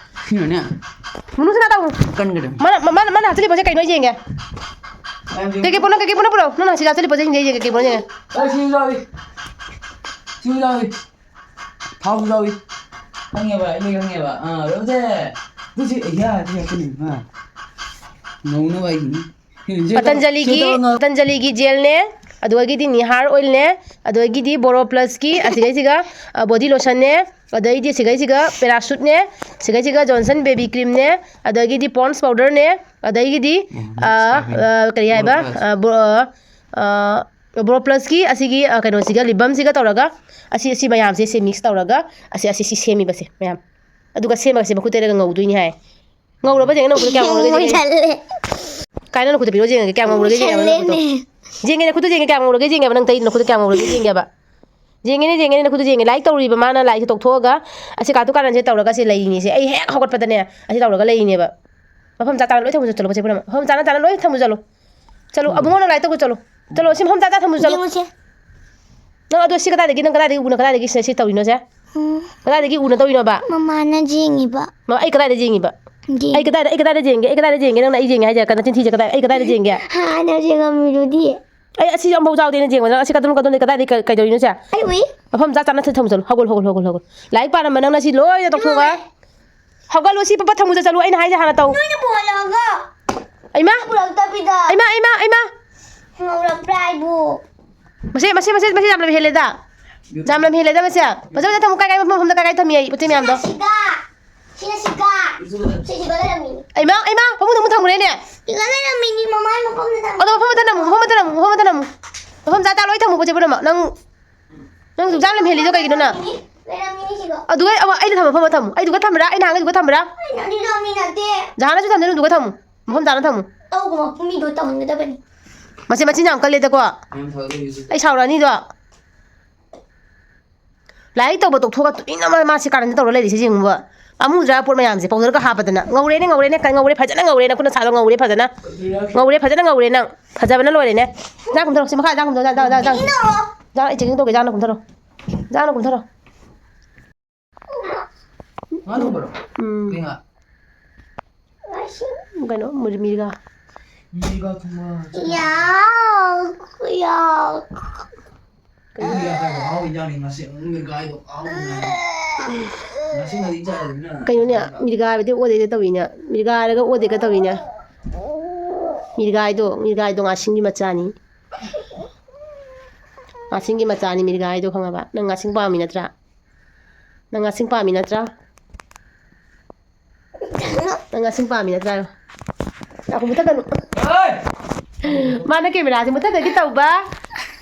ꯁꯤꯅꯅꯦ꯫ ꯃꯅꯨꯡ ꯁꯅꯥ ꯇꯧ꯫ ꯀꯟꯒꯗꯕꯅꯤ꯫ ꯃꯥꯅ, ꯃꯥꯅ, ꯃꯥꯅ ꯍꯥꯞꯆꯤꯜꯂꯤ ꯄꯣꯠꯁꯦ ꯀꯩꯅꯣ ꯌꯦꯡꯒꯦ꯫ ꯀꯩꯀꯩ ꯄꯣꯠꯅꯣ, ꯀꯩꯀꯩ ꯄꯣꯠꯅꯣ ꯄꯨꯔꯛꯑꯣ꯫ ꯅꯪꯅ ꯁꯤꯗ ꯍꯥꯞꯆꯤꯜꯂꯤ ꯄꯣꯠꯁꯦ ꯌꯦꯡꯒꯦ, ꯀꯩꯀꯩ ꯄꯣꯠꯅꯣ ꯌꯦꯡꯒꯦ꯫ ꯑꯩ ꯁꯤꯁꯨ ꯌꯥꯎꯏ꯫ ꯁꯤꯁꯨ ꯌꯥꯎꯏ꯫ ꯊꯥꯎꯁꯨ ꯌꯥꯎꯏ꯫ ꯈꯪꯉꯦꯕ, ꯑꯩ ꯂꯣꯏ ꯈꯪꯉꯦꯕ꯫ ꯑꯥ, ꯔꯣꯖꯦ꯫ ꯑꯗꯨꯁꯨ, ꯑꯦ, ꯌꯥ, ꯑꯗꯨ ꯌꯥꯎꯁꯜꯂꯤ꯫ ꯑꯥ꯫ ꯉꯧꯅꯕ ꯑꯩꯒꯤꯅꯤ꯫ ꯄꯇꯟꯖꯂꯤꯒꯤ, ꯄꯇꯟꯖꯂꯤꯒꯤ ꯖꯦꯜꯅꯦ, ꯑꯗꯨꯗꯒꯤꯗꯤ ꯅꯤꯍꯥꯔ ꯑꯣꯏꯜꯅꯦ, ꯑꯗꯨꯗꯒꯤꯗꯤ ꯕꯣꯔꯣ ꯄ꯭ꯂꯁꯀꯤ ꯑꯁꯤꯒꯩꯁꯤꯒ, ꯑ, ꯕꯣꯗꯤ ꯂꯣꯁꯟꯅꯦ, ꯑꯗꯩꯗꯤ ꯁꯤꯒꯩꯁꯤꯒ ꯄꯦꯔꯥꯁꯨꯠꯅꯦ, ꯁꯤꯒꯩꯁꯤꯒ ꯖꯣꯟꯁꯟ ꯕꯦꯕꯤ ꯀ꯭ꯔꯤꯝꯅꯦ, ꯑꯗꯒꯤꯗꯤ ꯄꯣꯟꯁ ꯄꯥꯎꯗꯔꯅꯦ, ꯑꯗꯒꯤꯗꯤ, ꯑ, ꯑ, ꯀꯔꯤ ꯍꯥꯏꯕ? ꯕꯣꯔꯣ ꯄ꯭ꯂꯁ꯫ ꯑ, ꯕꯣ-, ꯑ, ꯕꯣꯔꯣ ꯄ꯭ꯂꯁꯀꯤ ꯑꯁꯤꯒꯤ, ꯑ, ꯀꯩꯅꯣꯁꯤꯒ, ꯂꯤꯞ ꯕꯝꯁꯤꯒ ꯇꯧꯔꯒ, ꯑꯁꯤ, ꯑꯁꯤ ꯃꯌꯥꯝꯁꯦ ꯁꯤ ꯃꯤꯛꯁ ꯇꯧꯔꯒ, ꯑꯁꯤ, ꯑꯁꯤ, ꯁꯤ ꯁꯦꯝꯃꯤꯕꯁꯦ ꯃꯌꯥꯝ꯫ ꯑꯗꯨꯒ ꯁꯦꯝꯃꯒ ꯁꯤ ꯃꯈꯨꯠ ꯇꯩꯔꯒ ꯉꯧꯗꯣꯏꯅꯤ ꯍꯥꯏ꯫ ꯉꯧꯔꯕ ꯌꯦꯡꯉꯦ, ꯅꯪ ꯈꯨꯠꯇ ꯀꯌꯥꯝ ꯉꯧꯔꯒꯦ ꯌꯦꯡꯉꯦ꯫ ꯃꯨꯟꯁꯜꯂꯦ꯫ ꯀꯥꯏ, ꯅꯪ ꯈꯨꯠꯇ ꯄꯤꯔꯛꯑꯣ ꯌꯦꯡꯉꯒꯦ, ꯀꯌꯥꯝ ꯉꯧꯔꯒꯦ ꯌꯦꯡꯉꯦꯕ ꯅꯪ ꯈꯨꯠꯇꯣ꯫ ꯃꯨꯟꯁꯜꯂꯦꯅꯦ꯫ ꯌꯦꯡꯉꯦꯅꯦ, ꯈꯨꯠꯇ ꯌꯦꯡꯉꯦ, ꯀꯌꯥꯝ ꯉꯧꯔꯒꯦ ꯌꯦꯡꯉꯦꯕ, ꯅꯪ ꯇꯩ ꯅꯈꯨꯠꯇ ꯀꯌꯥꯝ ꯉꯧꯔꯒꯦ ꯌꯦꯡꯉꯦꯕ꯫ ꯌꯦꯡꯉꯦꯅꯦ, ꯌꯦꯡꯉꯦꯅꯦ, ꯅꯈꯨꯠꯇ ꯌꯦꯡꯉꯦ꯫ ꯂꯥꯏꯔꯤꯛ ꯇꯧꯔꯤꯕ ꯃꯥꯅ ꯂꯥꯏꯔꯤꯛꯁꯦ ꯇꯧꯊꯣꯛꯑꯒ ꯑꯁꯤ ꯀꯥꯇꯨ ꯀꯥꯔꯟꯁꯦ ꯇꯧꯔꯒ ꯁꯤ ꯂꯩꯔꯤꯅꯤꯁꯦ꯫ ꯑꯩ ꯍꯦꯛ ꯍꯧꯒꯠꯄꯗꯅꯦ ꯑꯁꯤ ꯇꯧꯔꯒ ꯂꯩꯔꯤꯅꯦꯕ꯫ ꯃꯐꯝ ꯆꯥ ꯆꯥꯅ ꯂꯣꯏ ꯊꯝꯃꯨ ꯆꯠꯂꯣ, ꯄꯣꯠ ꯆꯩ ꯄꯨꯝꯅꯃꯛ꯫ ꯃꯐꯝ ꯆꯥꯅ ꯆꯥꯅ ꯂꯣꯏ ꯊꯝꯃꯨ ꯆꯠꯂꯣ꯫ ꯆꯠꯂꯣ, ꯎꯝ꯫ ꯑꯕꯨꯡꯉꯣ ꯅꯪ ꯂꯥꯏꯔꯤꯛ ꯇꯧꯕ ꯆꯠꯂꯣ꯫ ꯆꯠꯂꯣ, ꯁꯤ ꯃꯐꯝ ꯆꯥ ꯆꯥ ꯊꯝꯃꯨ ꯆꯠꯂꯣ꯫ ꯌꯦꯡꯉꯨꯁꯦ꯫ ꯅꯪ ꯑꯗꯣ ꯁꯤ ꯀꯗꯥꯏꯗꯒꯤ, ꯅꯪ ꯀꯗꯥꯏꯗꯒꯤ ꯎꯅ, ꯀꯗꯥꯏꯗꯒꯤ ꯁꯤ, ꯁꯤ ꯇꯧꯔꯤꯅꯣꯁꯦ? ꯎꯝ꯫ ꯀꯗꯥꯏꯗꯒꯤ ꯎꯅ ꯇꯧꯔꯤꯅꯣꯕ? ꯃꯃꯥꯅ ꯌꯦꯡꯉꯤꯕ꯫ ꯃ-, ꯑꯩ ꯀꯗꯥꯏꯗ ꯌꯦꯡꯉꯤꯕ? ꯌꯦꯡ-, ꯑꯩ ꯀꯗꯥꯏꯗ, ꯑꯩ ꯀꯗꯥꯏꯗ ꯌꯦꯡꯒꯦ? ꯑꯩ ꯀꯗꯥꯏꯗ ꯌꯦꯡꯒꯦ? ꯅꯪꯅ ꯑꯩ ꯌꯦꯡꯉꯦ ꯍꯥꯏꯁꯦ? ꯀ-, ꯅꯆꯤꯟ ꯊꯤꯁꯦ ꯀꯗꯥꯏ-, ꯑꯩ ꯀꯗꯥꯏꯗ ꯌꯦꯡꯒꯦ? ꯍꯥꯟꯅ ꯌꯦꯡꯉꯝꯃꯤꯗꯨꯗꯤ꯫ ꯑꯩ ꯑꯁꯤ ꯑꯝꯐꯥꯎ ꯌꯥꯎꯗꯦ ꯑꯩꯅ ꯌꯦꯡꯕ꯫ ꯅꯪ ꯑꯁꯤ ꯀꯗꯣꯝ ꯀꯗꯣꯝꯗ ꯀꯗꯥꯏꯗꯒꯤ ꯀ-, ꯀꯩꯗꯧꯔꯤꯅꯣ ꯁꯦ? ꯑꯩ ꯎꯏ꯫ ꯃꯐꯝ ꯆꯥ ꯆꯥꯅ ꯊꯝꯃꯨ ꯆꯠꯂꯨ꯫ ꯍꯧꯒꯠꯂꯨ, ꯍꯧꯒꯠꯂꯨ, ꯍꯧꯒꯠꯂꯨ, ꯍꯧꯒꯠꯂꯨ꯫ ꯂꯥꯏꯔꯤꯛ ꯄꯥꯔꯝꯕ ꯅꯪꯅ ꯁꯤ ꯂꯣꯏꯅ ꯇꯧꯊꯣꯛꯑꯒ꯫ ꯏꯃꯥ! ꯍꯧꯒꯠꯂꯨ, ꯁꯤ ꯄꯠ ꯄꯠ ꯊꯝꯃꯨ ꯆꯠꯂꯨ꯫ ꯑꯩꯅ ꯍꯥꯏꯁꯦ ꯍꯥꯟꯅ ꯇꯧ꯫ ꯅꯣꯏꯅ ꯄꯨꯍꯜꯂꯛꯑꯒ꯫ ꯏꯃꯥ! ꯄꯨꯔꯛꯇꯕꯤꯗ꯫ ꯏꯃꯥ, ꯏꯃꯥ, ꯏꯃꯥ! ꯉꯧꯔꯛꯄ꯭ꯔꯥ ꯍꯥꯏꯕꯨ? ꯃꯁꯤ, ꯃꯁꯤ, ꯃꯁꯤ, ꯃꯁꯤ ꯌꯥꯝ ꯂꯝ ꯍꯦꯜꯂꯦꯗ꯫ ꯌꯥꯝ ꯂꯝ ꯍꯦꯜꯂꯦꯗ ꯃꯁꯤ꯫ ꯃꯁꯤ, ꯃꯁꯤ ꯊꯝꯃꯨ, ꯀꯥꯏ, ꯀꯥꯏ ꯃꯐꯝ, ꯃꯐꯝꯗ ꯀꯥꯏ, ꯀꯥꯏ ꯊꯝꯃꯤ ꯑꯩ? ꯄꯣꯠ ꯆꯩ ꯃꯌꯥꯝꯗꯣ꯫ ꯁꯤꯅ ꯁꯤꯒ꯫ ꯁꯤꯅ ꯁꯤꯒ꯫ ꯁꯤꯁꯤꯒ ꯂꯩꯔꯝꯃꯤꯅꯤ꯫ ꯏꯃꯥ, ꯏꯃꯥ! ꯐꯃꯨꯡꯗ ꯑꯃꯨꯛ ꯊꯝꯃꯨꯔꯦꯅꯦ꯫ ꯁꯤꯒ ꯂꯩꯔꯝꯃꯤꯅꯤ, ꯃꯃꯥꯏ ꯃꯐꯝꯗ ꯊꯝꯃꯤ꯫ ꯑꯗꯣ ꯃꯐꯝ ꯑꯃꯗ ꯅꯝꯃꯨ, ꯃꯐꯝ ꯑꯃꯗ ꯅꯝꯃꯨ, ꯃꯐꯝ ꯑꯃꯗ ꯅꯝꯃꯨ꯫ ꯃꯐꯝ ꯆꯥ ꯆꯥ ꯂꯣꯏ ꯊꯝꯃꯨ ꯄꯣꯠ ꯆꯩ ꯄꯨꯝꯅꯃꯛ꯫ ꯅꯪ, ꯅꯪ ꯑꯗꯨꯛ ꯌꯥꯝ ꯂꯝ ꯍꯦꯜꯂꯤꯗꯣ ꯀꯩꯒꯤꯅꯣ ꯅꯪ? ꯂꯩꯔꯝꯃꯤꯅꯤ, ꯂꯩꯔꯝꯃꯤꯅꯤ ꯁꯤꯒ꯫ ꯑꯗꯨꯒ ꯑꯃ ꯑꯩꯅ ꯊꯝꯕ ꯃꯐꯝ ꯑꯃ ꯊꯝꯃꯨ꯫ ꯑꯩꯗꯨꯒ ꯊꯝꯕ꯭ꯔꯥ? ꯑꯩꯅ ꯍꯥꯡꯉꯤꯗꯨꯒ ꯊꯝꯕ꯭ꯔꯥ? ꯑꯩꯅ ꯑꯗꯨ ꯊꯝꯃꯤ ꯅꯠꯇꯦ꯫ ꯖꯍꯥꯟꯅꯁꯨ ꯊꯝꯗꯣꯏꯅꯣ ꯑꯗꯨꯒ ꯊꯝꯃꯨ꯫ ꯃꯐꯝ ꯆꯥꯅ ꯊꯝꯃꯨ꯫ ꯇꯧꯒꯨꯝꯕ ꯃꯤꯗꯣ ꯇꯧꯍꯟꯒꯗꯕꯅꯤ꯫ ꯃꯁꯤ ꯃꯆꯤꯟ ꯌꯥꯝ ꯀꯜꯂꯦꯗꯀꯣ꯫ ꯌꯥꯝ ꯐꯒꯗꯕ ꯌꯨꯁꯤ꯫ ꯑꯩ ꯁꯥꯎꯔꯛꯑꯅꯤꯗꯣ꯫ ꯂꯥꯏꯔꯤꯛ ꯇꯧꯕ ꯇꯣꯛꯊꯣꯛꯑꯒ ꯇꯨꯃꯤꯟꯅ ꯃꯥ-, ꯃꯥꯁꯤ ꯀꯥꯔꯟꯁꯤ ꯇꯧꯔ ꯂꯩꯔꯤꯁꯦ ꯌꯦꯡꯉꯨꯕ꯫ ꯄꯥꯝꯃꯨꯗ꯭ꯔꯥ ꯄꯣꯠ ꯃꯌꯥꯝꯁꯦ ꯄꯥꯎꯗꯔꯒ ꯍꯥꯞꯄꯗꯅ꯫ ꯉꯧꯔꯦꯅꯦ, ꯉꯧꯔꯦꯅꯦ, ꯀ-, ꯉꯧꯔꯦ, ꯐꯖꯅ ꯉꯧꯔꯦ, ꯅꯈꯨꯠ ꯅꯁꯥꯗꯣ ꯉꯧꯔꯦ ꯐꯖꯅ꯫ ꯉꯧꯔꯦ, ꯐꯖꯅ ꯉꯧꯔꯦ ꯅꯪ꯫ ꯐꯖꯕꯅ ꯂꯣꯏꯔꯦꯅꯦ꯫ ꯏꯟꯖꯥꯡ ꯀꯨꯝꯊꯔꯣ, ꯁꯤ ꯃꯈꯥ ꯏꯟꯖꯥꯡ ꯀꯨꯝꯊꯔꯣ, ꯏꯟꯖꯥꯡ, ꯏꯟꯖꯥꯡ, ꯏꯟꯖꯥꯡ꯫ ꯏꯟꯖꯥꯡ ꯑꯩ checking ꯇꯧꯒꯦ, ꯏꯟꯖꯥꯡꯅ ꯀꯨꯝꯊꯔꯣ꯫ ꯏꯟꯖꯥꯡꯅ ꯀꯨꯝꯊꯔꯣ꯫ ꯉꯥ ꯊꯣꯡꯕꯔꯣ? ꯎꯝ꯫ ꯀꯩ ꯉꯥ? ꯀꯩꯅꯣ, ꯃꯨꯔꯃꯤꯒ꯫ ꯃꯤꯒ ꯊꯨꯝꯒ꯫ ꯌꯥ, ꯌꯥ꯫ ꯀꯩꯅꯣ? ꯃꯤꯒ ꯍꯥꯏꯕ ꯑꯍꯥꯎꯕ ꯏꯟꯖꯥꯡꯅꯤ ꯉꯁꯤ꯫ ꯎꯝ, ꯃꯤꯒ ꯍꯥꯏꯗꯣ ꯑꯍꯥꯎꯕ ꯏꯟꯖꯥꯡꯅꯤ꯫ ꯉꯁꯤ ꯉꯥꯔꯤ ꯆꯥꯔꯕꯅꯤꯅ꯫ ꯀꯩꯅꯣꯅꯦ, ꯃꯤꯒ ꯍꯥꯏꯕꯗꯤ ꯑꯣꯗꯦꯗ ꯇꯧꯋꯤꯅꯦ꯫ ꯃꯤꯒ ꯍꯥꯏꯔꯒ ꯑꯣꯗꯦꯒ ꯇꯧꯋꯤꯅꯦ꯫ ꯃꯤꯔꯒꯥꯏꯗꯣ, ꯃꯤꯔꯒꯥꯏꯗꯣ ꯉꯥꯁꯤꯡꯒꯤ ꯃꯆꯥꯅꯤ꯫ ꯉꯥꯁꯤꯡꯒꯤ ꯃꯆꯥꯅꯤ ꯃꯤꯔꯒꯥꯏꯗꯣ, ꯈꯪꯉꯕ? ꯅꯪ ꯉꯥꯁꯤꯡ ꯄꯥꯝꯃꯤ ꯅꯠꯇ꯭ꯔꯥ? ꯅꯪ ꯉꯥꯁꯤꯡ ꯄꯥꯝꯃꯤ ꯅꯠꯇ꯭ꯔꯥ? ꯅꯪ ꯉꯥꯁꯤꯡ ꯄꯥꯝꯃꯤ ꯅꯠꯇ꯭ꯔꯥ? ꯉꯥꯏꯈꯣ, ꯃꯨꯊꯠꯀꯅꯨ꯫ ꯃꯥꯅ ꯀꯦꯃꯦꯔꯥꯁꯦ ꯃꯨꯊꯠꯇꯒꯤ ꯇꯧꯕ,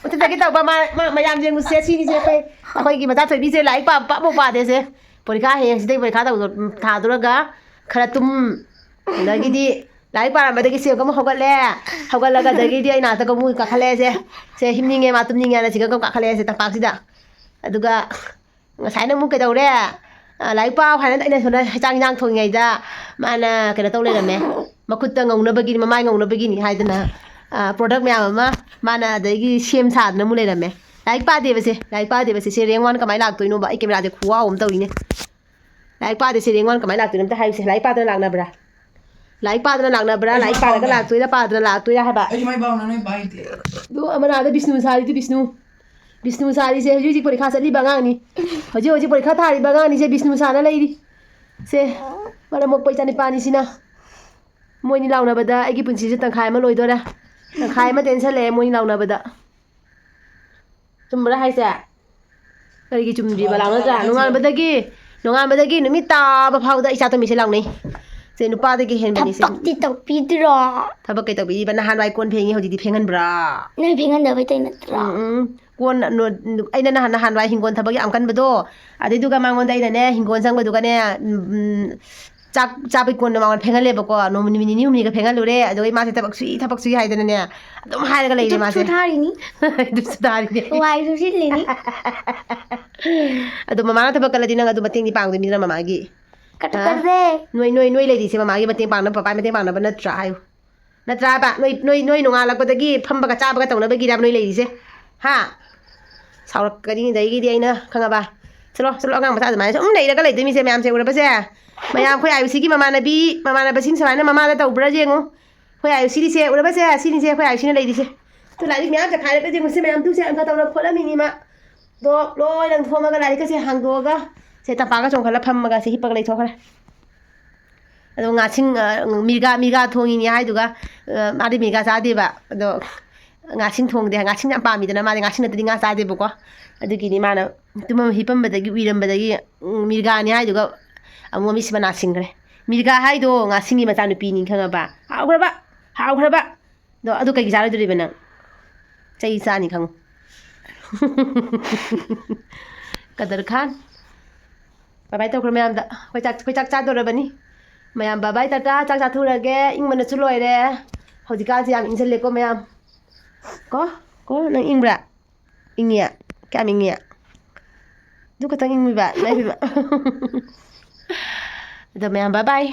ꯃꯨꯊꯠꯇꯒꯤ ꯇꯧꯕ, ꯃꯥ, ꯃꯥ, ꯃꯌꯥꯝ ꯌꯦꯡꯉꯨꯁꯦ, ꯁꯤꯅꯤꯁꯦ ꯑꯩꯈꯣꯏ, ꯑꯩꯈꯣꯏꯒꯤ ꯃꯆꯥ ꯊꯣꯏꯕꯤꯁꯦ ꯂꯥꯏꯔꯤꯛ ꯄꯥꯕ ꯄꯥꯛ ꯃꯧ ꯄꯥꯗꯦꯁꯦ꯫ ꯄꯔꯤꯈꯥ ꯍꯌꯦꯡ ꯁꯤꯗꯩ ꯄꯔꯤꯈꯥ ꯇꯧꯗ-, ꯊꯥꯗꯣꯔꯒ ꯈꯔ ꯇꯨꯝ, ꯑꯗꯒꯤꯗꯤ ꯂꯥꯏꯔꯤꯛ ꯄꯥꯔꯝꯕꯗꯒꯤ ꯁꯤ ꯑꯃꯨꯛ ꯍꯧꯒꯠꯂꯦ, ꯍꯧꯒꯠꯂꯒ ꯑꯗꯒꯤꯗꯤ ꯑꯩ ꯅꯥꯛꯇꯒ ꯑꯃꯨꯛ ꯀꯥꯈꯠꯂꯛꯑꯦꯁꯦ, ꯁꯦ ꯍꯤꯞꯅꯤꯡꯉꯦ, ꯃꯥ ꯇꯨꯝꯅꯤꯡꯉꯦꯅ ꯁꯤꯒ ꯑꯃꯨꯛ ꯀꯥꯈꯠꯂꯛꯑꯦꯁꯦ ꯇꯝꯄꯥꯛꯁꯤꯗ꯫ ꯑꯗꯨꯒ ꯉꯁꯥꯏꯅ ꯑꯃꯨꯛ ꯀꯩꯗꯧꯔꯦ? ꯑ, ꯂꯥꯏꯔꯤꯛ ꯄꯥꯎ ꯍꯥꯏꯅ ꯑꯩꯅ ꯁꯣꯝꯗ ꯆꯥꯛ ꯏꯟꯖꯥꯡ ꯊꯣꯡꯉꯤꯉꯩꯗ ꯃꯥꯅ ꯀꯩꯅꯣ ꯇꯧ ꯂꯩꯔꯝꯃꯦ꯫ ꯃꯈꯨꯠꯇ ꯉꯧꯅꯕꯒꯤꯅꯤ, ꯃꯃꯥꯏ ꯉꯧꯅꯕꯒꯤꯅꯤ ꯍꯥꯏꯗꯅ, ꯑ, product ꯃꯌꯥꯝ ꯑꯃ ꯃꯥꯅ ꯑꯗꯒꯤ ꯁꯦꯝ ꯁꯥꯗꯅ ꯑꯃꯨꯛ ꯂꯩꯔꯝꯃꯦ꯫ ꯂꯥꯏꯔꯤꯛ ꯄꯥꯗꯦꯕꯁꯦ, ꯂꯥꯏꯔꯤꯛ ꯄꯥꯗꯦꯕꯁꯦ꯫ ꯁꯦ rank one ꯀꯃꯥꯏꯅ ꯂꯥꯛꯇꯣꯏꯅꯣꯕ? ꯑꯩ ꯀꯦꯃꯦꯔꯥꯁꯦ ꯈꯨꯋꯥꯎ ꯑꯃ ꯇꯧꯔꯤꯅꯦ꯫ ꯂꯥꯏꯔꯤꯛ ꯄꯥꯗꯦꯁꯦ rank one ꯀꯃꯥꯏꯅ ꯂꯥꯛꯇꯣꯏꯅꯣ? ꯑꯝꯇ ꯍꯥꯏꯌꯨꯁꯦ꯫ ꯂꯥꯏꯔꯤꯛ ꯄꯥꯗꯅ ꯂꯥꯛꯅꯕ꯭ꯔꯥ? ꯂꯥꯏꯔꯤꯛ ꯄꯥꯗꯅ ꯂꯥꯛꯅꯕ꯭ꯔꯥ? ꯑꯩꯁꯨ ꯂꯥꯏꯔꯤꯛ ꯄꯥꯔꯒ ꯄꯥꯗꯦ꯫ ꯂꯥꯛꯇꯣꯏꯔꯥ, ꯄꯥꯗꯅ ꯂꯥꯛꯇꯣꯏꯔꯥ ꯍꯥꯏꯕ? ꯑꯩꯁꯨ ꯃꯥꯏ ꯄꯥꯎꯅ ꯅꯣꯏ ꯄꯥꯏꯗꯦ꯫ ꯑꯗꯨ ꯑꯃꯅꯥꯗ ꯕꯤꯁꯅꯨ ꯁꯥꯔꯤꯗꯨ ꯕꯤꯁꯅꯨ꯫ ꯕꯤꯁꯅꯨ ꯁꯥꯔꯤꯁꯦ ꯍꯧꯖꯤꯛ ꯍꯧꯖꯤꯛ ꯄꯔꯤꯈꯥ ꯆꯠꯂꯤꯕ ꯑꯉꯥꯡꯅꯤ꯫ ꯍꯧꯖꯤꯛ ꯍꯧꯖꯤꯛ ꯄꯔꯤꯈꯥ ꯊꯥꯔꯤꯕ ꯑꯉꯥꯡꯅꯤꯁꯦ ꯕꯤꯁꯅꯨ ꯁꯥꯅ ꯂꯩꯔꯤ꯫ ꯁꯦ, ꯃꯔꯝ ꯃꯣꯛꯄ ꯏꯆꯥꯅꯤꯄꯥꯅꯤꯁꯤꯅ꯫ ꯃꯣꯏꯅꯤ ꯂꯥꯎꯅꯕꯗ ꯑꯩꯒꯤ ꯄꯨꯟꯁꯤꯁꯦ ꯇꯪꯈꯥꯏ ꯑꯃ ꯂꯣꯏꯗꯣꯔꯦ꯫ ꯇꯪꯈꯥꯏ ꯑꯃ ꯇꯦꯟꯁꯜꯂꯛꯑꯦ ꯃꯣꯏꯅꯤ ꯂꯥꯎꯅꯕꯗ꯫ ꯆꯨꯝꯕ꯭ꯔꯥ ꯍꯥꯏꯁꯦ? ꯀꯔꯤꯒꯤ ꯆꯨꯝꯗ꯭ꯔꯤꯕ? ꯂꯥꯎꯅꯗ꯭ꯔꯥ? ꯅꯣꯡꯉꯥꯟꯕꯗꯒꯤ, ꯅꯣꯡꯉꯥꯟꯕꯗꯒꯤ ꯅꯨꯃꯤꯠ ꯇꯥꯕ ꯐꯥꯎꯗ ꯏꯆꯥ ꯇꯣꯝꯕꯤꯁꯦ ꯂꯥꯎꯅꯩ꯫ ꯁꯦ, ꯅꯨꯄꯥꯗꯒꯤ ꯍꯦꯟꯕꯅꯤ ꯁꯦ꯫ ꯊꯕꯛꯇꯤ ꯇꯧꯕꯤꯗ꯭ꯔꯣ? ꯊꯕꯛ ꯀꯩ ꯇꯧꯕꯤꯔꯤꯕ? ꯅꯍꯥꯟꯋꯥꯏ ꯀꯣꯟ ꯐꯦꯡꯉꯤ, ꯍꯧꯖꯤꯛꯇꯤ ꯐꯦꯡꯍꯟꯕ꯭ꯔꯥ? ꯅꯣꯏ ꯐꯦꯡꯍꯟꯗꯕꯩ ꯇꯧꯔꯤ ꯅꯠꯇ꯭ꯔꯣ? ꯎꯝ, ꯎꯝ꯫ ꯀꯣꯟ, ꯅꯣ-, ꯑꯩꯅ ꯅꯍꯥꯟ, ꯅꯍꯥꯟꯋꯥꯏ ꯍꯤꯡꯒꯣꯜ ꯊꯕꯛ ꯌꯥꯝ ꯀꯟꯕꯗꯣ, ꯑꯗꯨꯏꯗꯨꯒ ꯃꯉꯣꯟꯗ ꯑꯩꯅꯅꯦ, ꯍꯤꯡꯒꯣꯜ ꯆꯪꯕꯗꯨꯒꯅꯦ, ꯎꯝ, ꯎꯝ, ꯆꯥꯛ ꯆꯥꯕꯩ ꯀꯣꯟꯗꯣ ꯃꯉꯣꯟꯗ ꯐꯦꯡꯍꯜꯂꯦꯕꯀꯣ꯫ ꯅꯣꯡꯃ ꯅꯨꯃꯤꯠ ꯅꯤꯅꯤ ꯍꯨꯝꯅꯤꯒ ꯐꯦꯡꯍꯜꯂꯨꯔꯦ꯫ ꯑꯗꯨꯒ ꯏꯃꯥꯁꯦ ꯊꯕꯛ ꯁꯨꯏ, ꯊꯕꯛ ꯁꯨꯏ ꯍꯥꯏꯗꯅꯅꯦ, ꯑꯗꯨꯝ ꯍꯥꯏꯔꯒ ꯂꯩꯔꯦ ꯙꯨꯞꯁꯨ ꯃꯥꯁꯦ꯫ ꯊꯥꯔꯤꯅꯤ꯫ ꯙꯨꯞꯁꯨ ꯊꯥꯔꯤꯅꯦ꯫ ꯋꯥꯏꯁꯨ ꯁꯤꯠꯂꯤꯅꯤ꯫ ꯑꯗꯣ ꯃꯃꯥꯅ ꯊꯕꯛ ꯀꯜꯂꯗꯤ ꯅꯪ ꯑꯗꯨ ꯃꯇꯦꯡꯗꯤ ꯄꯥꯡꯗꯣꯏꯅꯤꯗꯅ ꯃꯃꯥꯒꯤ? ꯀꯠ-, ꯍꯥ? ꯀꯠꯂꯦ꯫ ꯅꯣꯏ, ꯅꯣꯏ, ꯅꯣꯏ ꯂꯩꯔꯤꯁꯦ ꯃꯃꯥꯒꯤ ꯃꯇꯦꯡ ꯄꯥꯡꯅꯕ, ꯄꯄꯥꯒꯤ ꯃꯇꯦꯡ ꯄꯥꯡꯅꯕ ꯅꯠꯇ꯭ꯔꯥ ꯍꯥꯏꯌꯨ? ꯅꯠꯇ꯭ꯔꯥꯕ? ꯅꯣꯏ, ꯅꯣꯏ, ꯅꯣꯏ ꯅꯣꯡꯉꯥꯜꯂꯛꯄꯗꯒꯤ ꯐꯝꯕꯒ ꯆꯥꯕꯒ ꯇꯧꯅꯕꯒꯤꯔꯕ ꯅꯣꯏ ꯂꯩꯔꯤꯁꯦ? ꯍꯥ? ꯁꯥꯎꯔꯛꯀꯅꯤ ꯑꯗꯒꯤꯗꯤ ꯑꯩꯅ, ꯈꯪꯉꯕ? ꯆꯠꯂꯣ, ꯆꯠꯂꯣ, ꯑꯉꯥꯡ ꯃꯆꯥ ꯑꯗꯨꯃꯥꯏꯅ ꯁꯨꯝ ꯂꯩꯔꯒ ꯂꯩꯗꯣꯏ ꯃꯤꯁꯦ ꯃꯌꯥꯝꯁꯦ ꯎꯔꯕꯁꯦ? ꯃꯌꯥꯝ ꯑꯩꯈꯣꯏ ꯑꯥꯌꯨꯁꯤꯒꯤ ꯃꯃꯥꯟꯅꯕꯤ, ꯃꯃꯥꯟꯅꯕꯁꯤꯡ ꯁꯨꯃꯥꯏꯅ ꯃꯃꯥꯗ ꯇꯧꯕ꯭ꯔꯥ ꯌꯦꯡꯉꯨ꯫ ꯑꯩꯈꯣꯏ ꯑꯥꯌꯨꯁꯤꯁꯦ ꯎꯔꯕꯁꯦ? ꯁꯤꯅꯤꯁꯦ ꯑꯩꯈꯣꯏ ꯑꯥꯌꯨꯁꯤꯅ ꯂꯩꯔꯤꯁꯦ꯫ ꯇꯨ ꯂꯥꯏꯔꯤꯛ ꯃꯌꯥꯝ ꯆꯈꯥꯏꯔꯒ ꯌꯦꯡꯉꯨꯁꯦ ꯃꯌꯥꯝ꯫ ꯇꯨꯁꯦ ꯑꯝꯇ ꯇꯧꯔ ꯈꯣꯠꯂꯝꯃꯤꯅꯤ ꯃꯥ꯫ ꯗꯣ ꯂꯣꯏ ꯂꯪꯊꯣꯛꯑꯝꯃꯒ ꯂꯥꯏꯔꯤꯛꯀꯁꯦ ꯍꯥꯡꯗꯣꯛꯑꯒ ꯁꯦ ꯇꯝꯄꯥꯛꯀ ꯆꯣꯡꯈꯠꯂ ꯐꯝꯃꯒ ꯁꯦ ꯍꯤꯞꯄꯒ ꯂꯩꯊꯣꯛꯈ꯭ꯔꯦ꯫ ꯑꯗꯣ ꯉꯥꯁꯤꯡ, ꯑ, ꯃꯤꯔꯒꯥ, ꯃꯤꯔꯒꯥ ꯊꯣꯡꯉꯤꯅꯤ ꯍꯥꯏꯗꯨꯒ, ꯑ, ꯃꯥꯗꯤ ꯃꯤꯔꯒꯥ ꯆꯥꯗꯦꯕ꯫ ꯑꯗꯣ ꯉꯥꯁꯤꯡ ꯊꯣꯡꯗꯦ, ꯉꯥꯁꯤꯡ ꯌꯥꯝ ꯄꯥꯝꯃꯤꯗꯅ ꯃꯥꯗꯤ, ꯉꯥꯁꯤꯡ ꯅꯠꯇꯗꯤ ꯉꯥ ꯆꯥꯗꯦꯕꯀꯣ꯫ ꯑꯗꯨꯒꯤꯅꯤ ꯃꯥꯅ ꯇꯨꯝꯃ ꯍꯤꯞꯄꯝꯕꯗꯒꯤ, ꯎꯏꯔꯝꯕꯗꯒꯤ, ꯎꯝ, ꯃꯤꯔꯒꯥꯅꯤ ꯍꯥꯏꯗꯨꯒ ꯑꯃꯨꯛ ꯃꯤꯠꯁꯤ ꯃꯅꯥ ꯁꯤꯡꯈ꯭ꯔꯦ꯫ ꯃꯤꯔꯒꯥ ꯍꯥꯏꯗꯣ ꯉꯥꯁꯤꯡꯒꯤ ꯃꯆꯥꯅꯨꯄꯤꯅꯤ ꯈꯪꯉꯕ? ꯍꯥꯎꯈ꯭ꯔꯕ? ꯍꯥꯎꯈ꯭ꯔꯕ? ꯑꯗꯣ ꯑꯗꯨ ꯀꯩꯒꯤ ꯆꯥꯔꯣꯏꯗꯣꯔꯤꯕ ꯅꯪ? ꯆꯩ ꯆꯥꯅꯤ ꯈꯪꯉꯨ꯫ ꯀꯗꯔ ꯈꯥꯟ꯫ ꯕꯥꯏ ꯕꯥꯏ ꯇꯧꯈ꯭ꯔꯣ ꯃꯌꯥꯝꯗ꯫ ꯑꯩꯈꯣꯏ ꯆꯥꯛ, ꯑꯩꯈꯣꯏ ꯆꯥꯛ ꯆꯥꯗꯣꯔꯕꯅꯤ꯫ ꯃꯌꯥꯝ ꯕꯥꯏ ꯕꯥꯏ ꯇꯥꯇꯥ, ꯆꯥꯛ ꯆꯥꯊꯣꯛꯎꯔꯒꯦ꯫ ꯏꯪꯕꯅꯁꯨ ꯂꯣꯏꯔꯦ꯫ ꯍꯧꯖꯤꯛꯀꯥꯟꯁꯦ ꯌꯥꯝ ꯏꯪꯁꯤꯜꯂꯦꯀꯣ ꯃꯌꯥꯝ꯫ ꯀꯣ? ꯀꯣ? ꯅꯪ ꯏꯪꯕ꯭ꯔꯥ? ꯏꯪꯉꯤ? ꯀꯌꯥꯝ ꯏꯪꯉꯤ? ꯑꯗꯨ ꯈꯛꯇꯪ ꯏꯪꯉꯤꯕ? ꯏꯃꯥꯏ ꯄꯦꯝꯃ꯫ ꯑꯗꯣ ꯃꯌꯥꯝ ꯕꯥꯏ ꯕꯥꯏ꯫